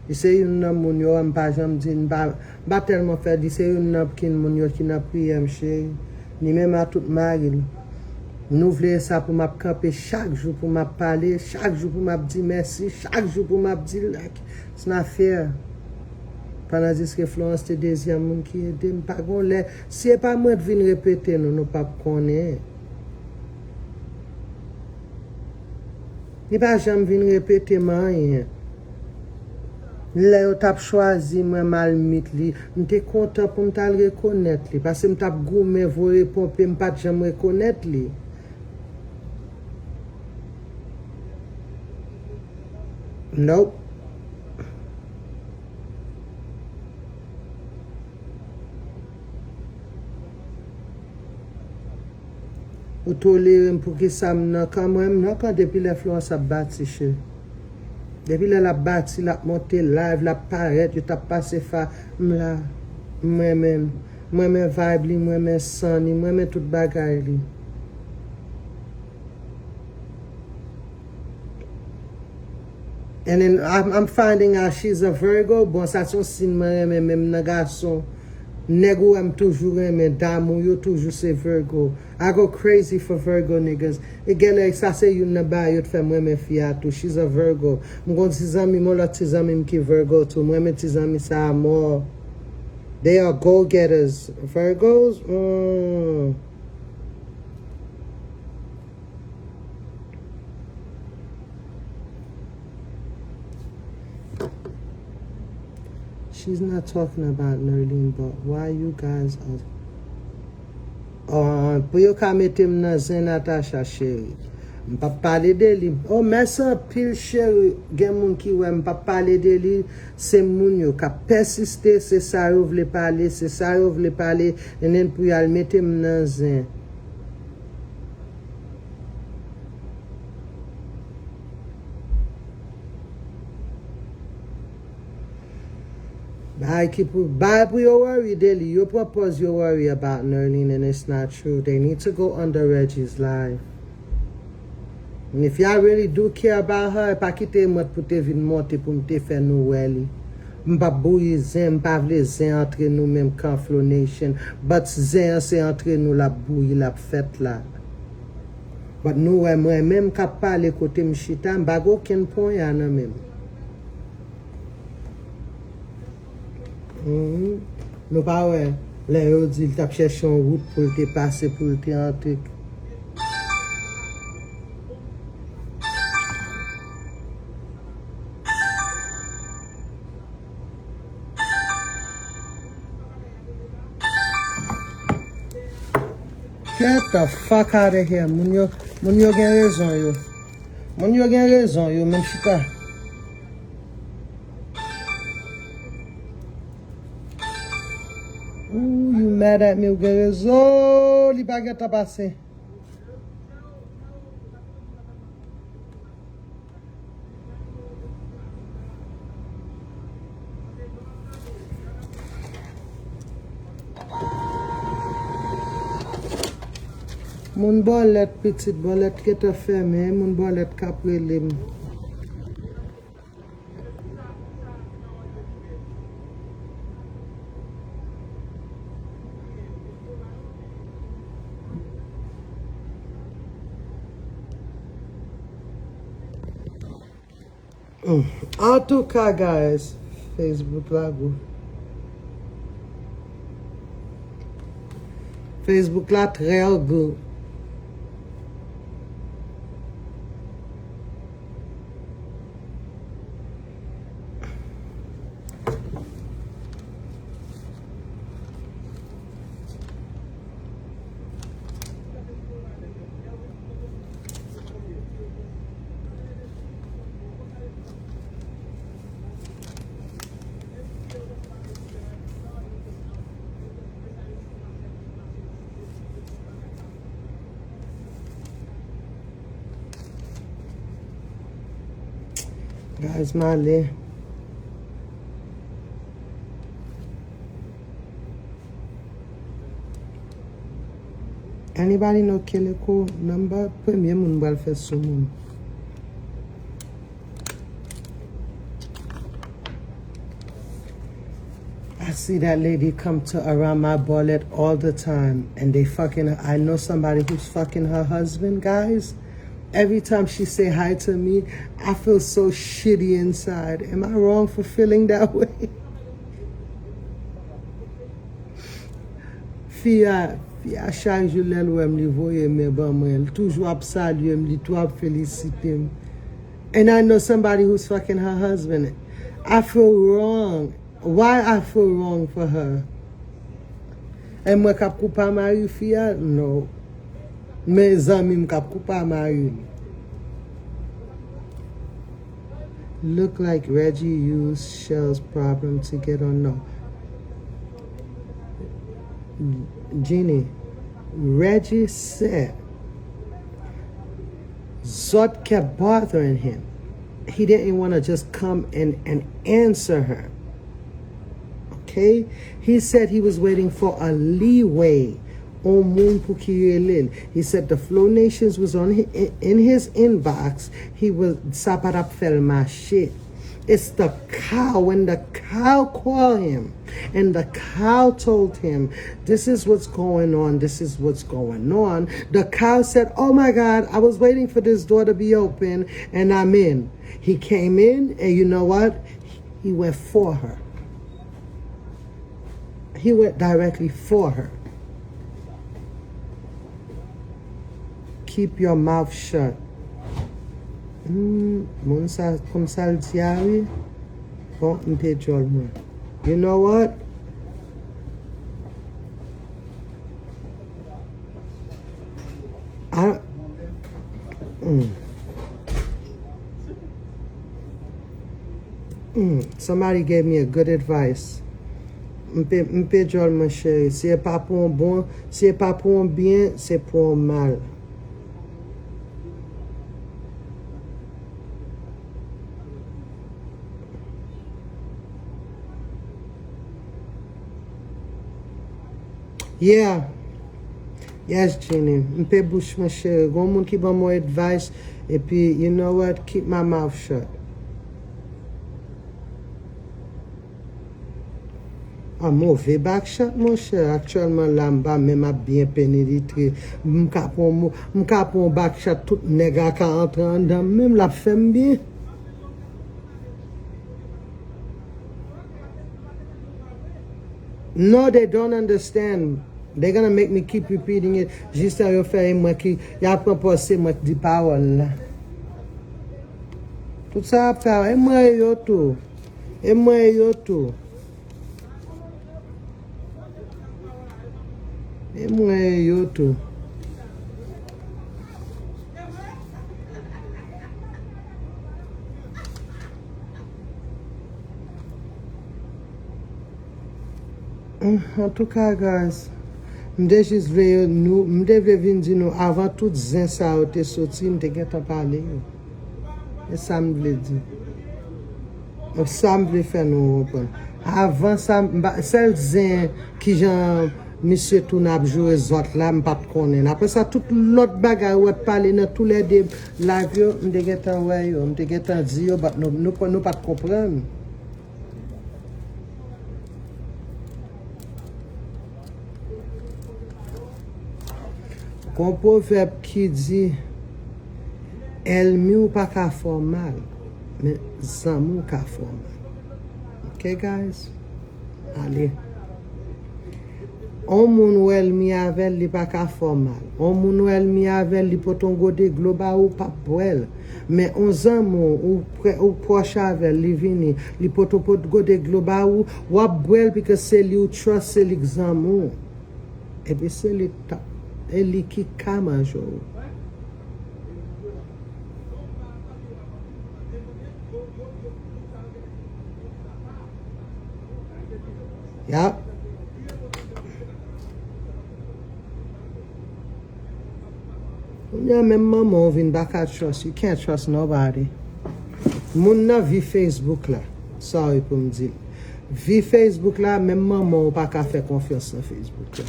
Li se youn nan moun yo, m pa janm di, m pa, m pa tèlman fè, li se youn nan kin moun yo ki nan priyè m, cheri. Li menm a tout mari l. Nou vle sa pou m ap kanpe chak jou pou m ap pale, chak jou pou m ap di mèsi, chak jou pou m ap di like. It's not fair. Pandan diske Florence te dezyèm moun ki ede m, pa gon lè. Si e pa mwen t vin repete nou, nou p ap konnen. Li pa janm vin repete m anyen. Lè yo t ap chwazi mwen, m al meet li, m te kontan pou m t al rekonèt li, paske m t ap goumen, voye ponpe, m pa t janm rekonèt li. Nope. Ou tolere m, poukisa m nan kan? Mwen, m nan kan depi lè Florence ap bati, cheri. Depi lè l ap bati, l ap monte live, l ap parèt, yo t ap pase fa, m la. M renmen l. M renmen vibe li, m renmen san li, m renmen tout bagay li. And then I'm, I'm finding out she's a Virgo. Bon, sa se yon siy mwen renmen, menm nan gason. Nèg ou wè m toujou renmen, damou yo toujou se Virgo. I go crazy for Virgo niggas. E genlè sa se youn nan bagay yo t fè m renmen fi a tou. She's a Virgo. M gon ti zanmi m, yon lòt ti zanmi m ki Virgo tou. M renmen ti zanmi sa a mò. They are go-getters. Virgos? Mm. She's not talking about Nerlene, but why you guys are, uh, pou yo ka mete m nan zen, Natacha cheri. M p ap pale de li. Oh, mèsi anpil cheri. Gen moun ki wè m p ap pale de li. Se moun yo k ap pèsiste, se sa yo vle pale, se sa yo vle pale, and then pou y al mete m nan zen. Bay ki pou, bay pou yo worry de li. Yo pran pòz yo worry about Nerlene and it's not true. They need to go under Reggie's live. And if y'all really do care about her, pa kite mwen pou te vin monte pou m te fè nou wè li. M p ap bouyi zen, m pa vle zen antre nou menm kan Flow Nation. But zen an se antre nou l ap bouyi, l ap fèt la. But nou wè mwen menm k ap pale kote m chita, m pa gen okenn ponya nan men m. Mhm. Nou pa wè lè yo di l t ap chèche yon wout pou l te pase, pou l te antre. Get the fuck out of here. Moun yo, moun yo gen rezon yo. Moun yo gen rezon yo, menm chita. Ooh, you mad at me, ou gen rezon, li pa gentan pase. Moun bòlèt, pitit bòlèt gentan fèmen, moun bòlèt k ap rele m. Mm. Antouka, guys, Facebook la gou. Facebook la trè gou. Guys, m ale. Anybody know Keleko number? Premye moun m pral fè sou moun. I see that lady come to around my bòlèt all the time and they fucking, I know somebody who's fucking her husband, guys. Every time she say hi to me, I feel so shitty inside. Am I wrong for feeling that way? Fi a, fi a chak jou lè l wè m, li voye men ban mwen. Li toujou ap salye m, li tou ap felisite m. And I know somebody who's fucking her husband. I feel wrong. Why I feel wrong for her? E mwen k ap koupa mari fi a? No. Men zanmi m k ap koupa mari l. Look like Reggie used Shell's problem to get on. No. Jeannie, Reggie said Zot kept bothering him. He didn't want to just come and, and answer her. Okay? He said he was waiting for a leeway on moun pou ki rele l. He said the Flow Nations was on hi- in his inbox. He was, sa pa t ap fè l mache. It's the cow. When the cow called him and the cow told him, "This is what's going on, this is what's going on," the cow said, "Oh my God, I was waiting for this door to be open and I'm in." He came in and you know what? He went for her. He went directly for her. Keep your mouth shut. Hmm, moun sa, konn sa l di a wi. Bon, m te djòl mwen. You know what? I, mm. Mm, somebody gave me a good advice. M pe, m pe djòl mwen cheri. Si e pa pou yon bon, si e pa pou yon byen, se pou yon mal. Yeah. Yes, Jeannie. M pe bouch mwen cheri. Gon moun ki ban mwen advice. Epi, you know what? Keep my mouth shut. A move back shot, monchè. Aktyèlman la, m pa menm ap byen penetre. M ka pran mo- m ka pran yon back shot, tout nèg la ka antre anndan m, menm l ap fè m byen. No, they don't understand. They're gonna make me keep repeating it. Jistan yo fè e mwen ki, y ap pran pòz se mwen k di pawòl la. Tout sa y ap fè, e mwen e yo tou. E mwen e yo tou. E mwen e yo tou. Antouka, guys, m te jis vle yo, nou, m te vle vin di nou, avan tout zen sa yo te soti, m te gentan pale yo. E sa m vle di. E sa m vle fè nou konprann. Avan sa, m pa- sèl zen ki jan Misye tou n ap joure zòt la, m pa t konnen. Apre sa, tout lòt bagay ou wè t pale nan toulède live yo, m te gentan wè yo, m te gentan di yo, but nou, nou, nou pa t konprann. Gon pwovèb ki di, ènmi w pa ka fè w mal, men zanmi w ka fè w mal. Ok, guys? Ale. On moun ou ènmi avè l, li pa ka fè w mal. On moun ou ènmi avè l, li pote yon gode dlo ba ou, ou p ap bwè l. Men on zanmi w, ou prè, ou pwòch avè l, li vini, li pote yon pot gode dlo ba ou, w ap bwè l, pike se li ou trust, se li k zanmi w. Epi se li k t ap, e li ki ka manje w. Yap. Kounye a, menm manman w vin pa ka trust. You can't trust nobody. Moun nan vi Facebook la. Sorry pou m di l. Vi Facebook la, menm manman w pa ka fè konfyans nan Facebook la.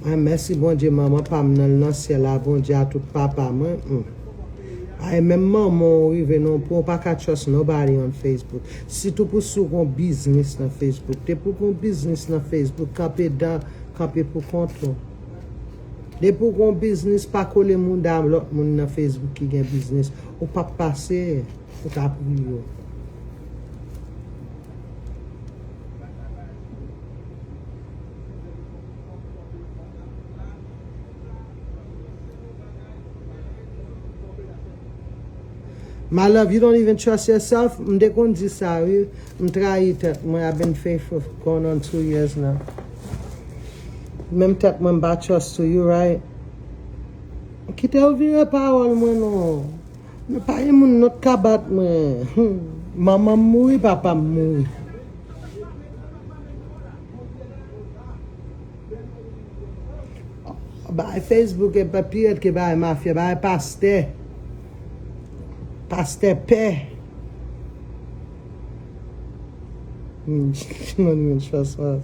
Mwen, mèsi Bondye, manman pa m nan, l nan syèl la, Bondye a tout papa mwen. Hmm. Ay, menm manman w rive nan yon pwen, w pa ka trust nobody on Facebook. Sitou pou si w gon biznis nan Facebook. Depi w gon biznis nan Facebook, kanpe dan, kanpe pou kont ou. Depi w gon biznis, pa kole mouda lòt moun nan Facebook ki gen biznis. Ou p ap pase. Ou ka priye. My love, you don't even trust yourself? M te konn di sa, wi. M trayi tèt mwen. I've been faithful going on two years now. Menm tèt mwen, m pa trust to you, right? Kite yo vire pawòl mwen, non. Nou pa gen moun not ka bat mwen. Hmm. Manman m mouri, papa m mouri. Bay Facebook e pa pi rèd ke bay mafya, bay pastè. Pastè pè. Hmm, she don't even trust us.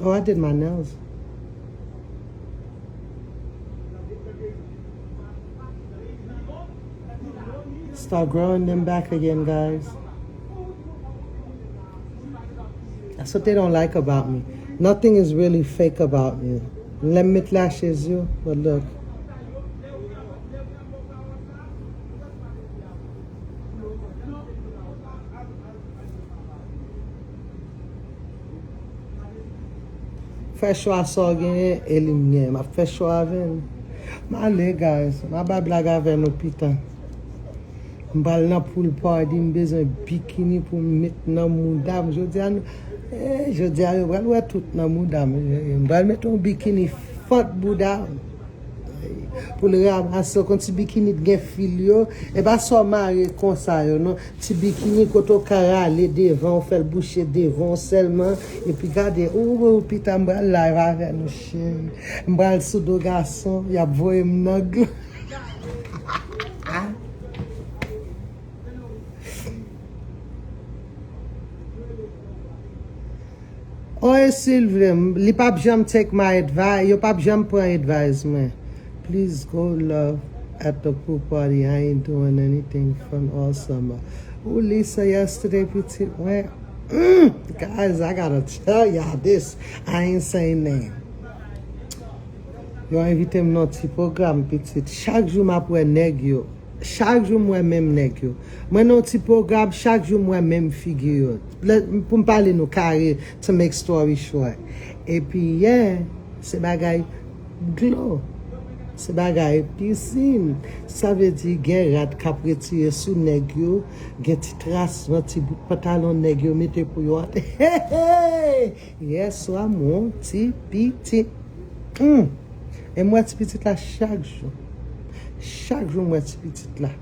Oh, I did my nails. Start growing them back again, guys. That's what they don't like about me. Nothing is really fake about me. Lè m met lashes yo, but look. Fè chwa sa w genyen e li m genyen. M ap fè chwa avè l. M ale, guys. M ap bay blag avè nou pita. M pral nan pool party, m bezwen bikini pou m met nan mouda m. Jodi a, nou, eh, jodi a, yo pral wè tout nan mouda m. M pral met yon bikini fant bouda m. Pou l ranmase, w konn ti bikini t gen fil yo, e pa sa w mare konsa yo, non. Ti bikini kote w ka rale devan, w fè l bouche devan w sèlman, epi gade, ou, ou, pita m pral live avè nou, cheri. M pral sou do gason, y ap voye m nan glo. Oh, e si l vle, m, li p ap janm take my advice, yo p ap janm pran advice mwen. Please go love at the pool party. I ain't doing anything fun all summer. Ou li sa yesterday, pitit mwen. Mm, guys, I gotta tell y'all this. I ain't saying name. Yo envite m nan ti pwogram, pitit. Chak jou m ap wè nèg yo. Chak jou m wè menm nèg yo. Mwen nan yon ti pwogram, chak jou m wè menm figi yo. Lè, pou m pale nou kare, to make story short. Epi yè, se bagay dlo. Se bagay pisin. Sa vle di gen rad k ap retire sou nèg yo, gen ti tras nan ti bout pantalon nèg yo mete pou yo. Hey, hey! Yèswa, m wè yon ti pitit. Hmm. E m wè ti pitit la chak jou. Chak jou m wè ti pitit la.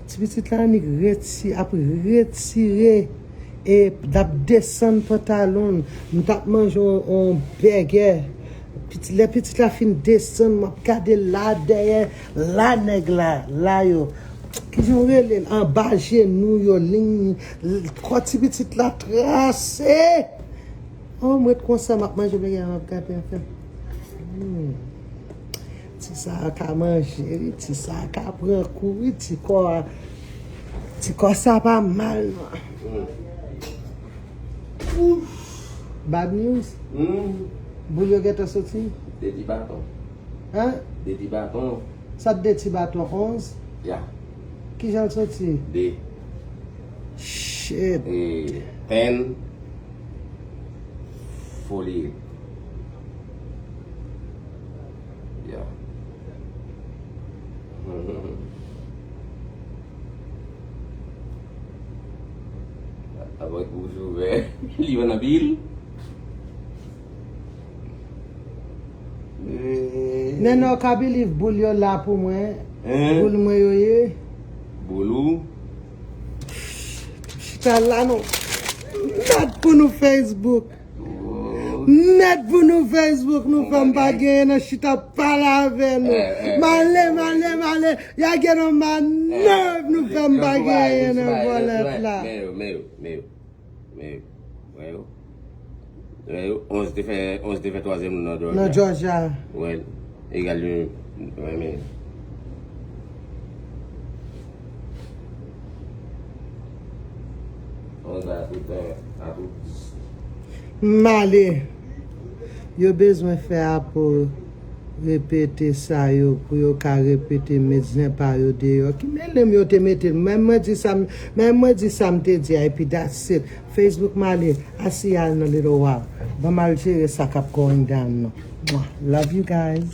Ti pitit la annik reti-, ap retire e l ap desann pantalon l. M t ap manje yon, yon bègè. Piti, lè pitit la fin desann, m ap gade la dèyè, la nèg la, la yo. Kijan w rele l? Anba jenou yo, liy, kò ti pitit la trase. Oh, m ret konsa, m ap manje, men gen m ap gade anfen. Hmm. Ti sa a ka manje, wi, ti sa a ka pran kou, wi, ti kò a, ti kò sa pa mal, non. Hmm. Bad news? Hmm. Boul yo gentan soti? Depi baton. Hein? Depi baton. Sa t de ti baton onz? Ya. Kijan l soti? De. Shit. E, ten. Foli. Ya. Avèk bouch ouvè. Li vann anpil. Nènè, w ka believe boul yo la pou mwen. Hein? Boul mwen yo ye. Boul ou? Chita la non. Mèd pou nou Facebook. Oh. Mèd pou nou Facebook, nou fè m pa genyen nan chita pale avè nou. Eh, eh, eh. Male, male, male. Ya gen yon manèv nou fè m pa genyen nan vòlèt la. Men yo, men yo, men yo. Men yo. Wè yo. Wè yo. Onz te fè, onz te fè twazyèm nan Georgia. Nan Georgia. Wè. Egal yon. Wè, men. Onz a tout, a tout dis. M ale. Yo bezwen fè apò repete sa yo pou yo ka repete met zen pa yo deyò. Ki mele m yo te mete l? Men mwen di sa m, men mwen di sa m te di a, epi that's it. Facebook m ale, I see y'all in a little while. Ban m al jere sa k ap going down nan. Mwah. Love you guys.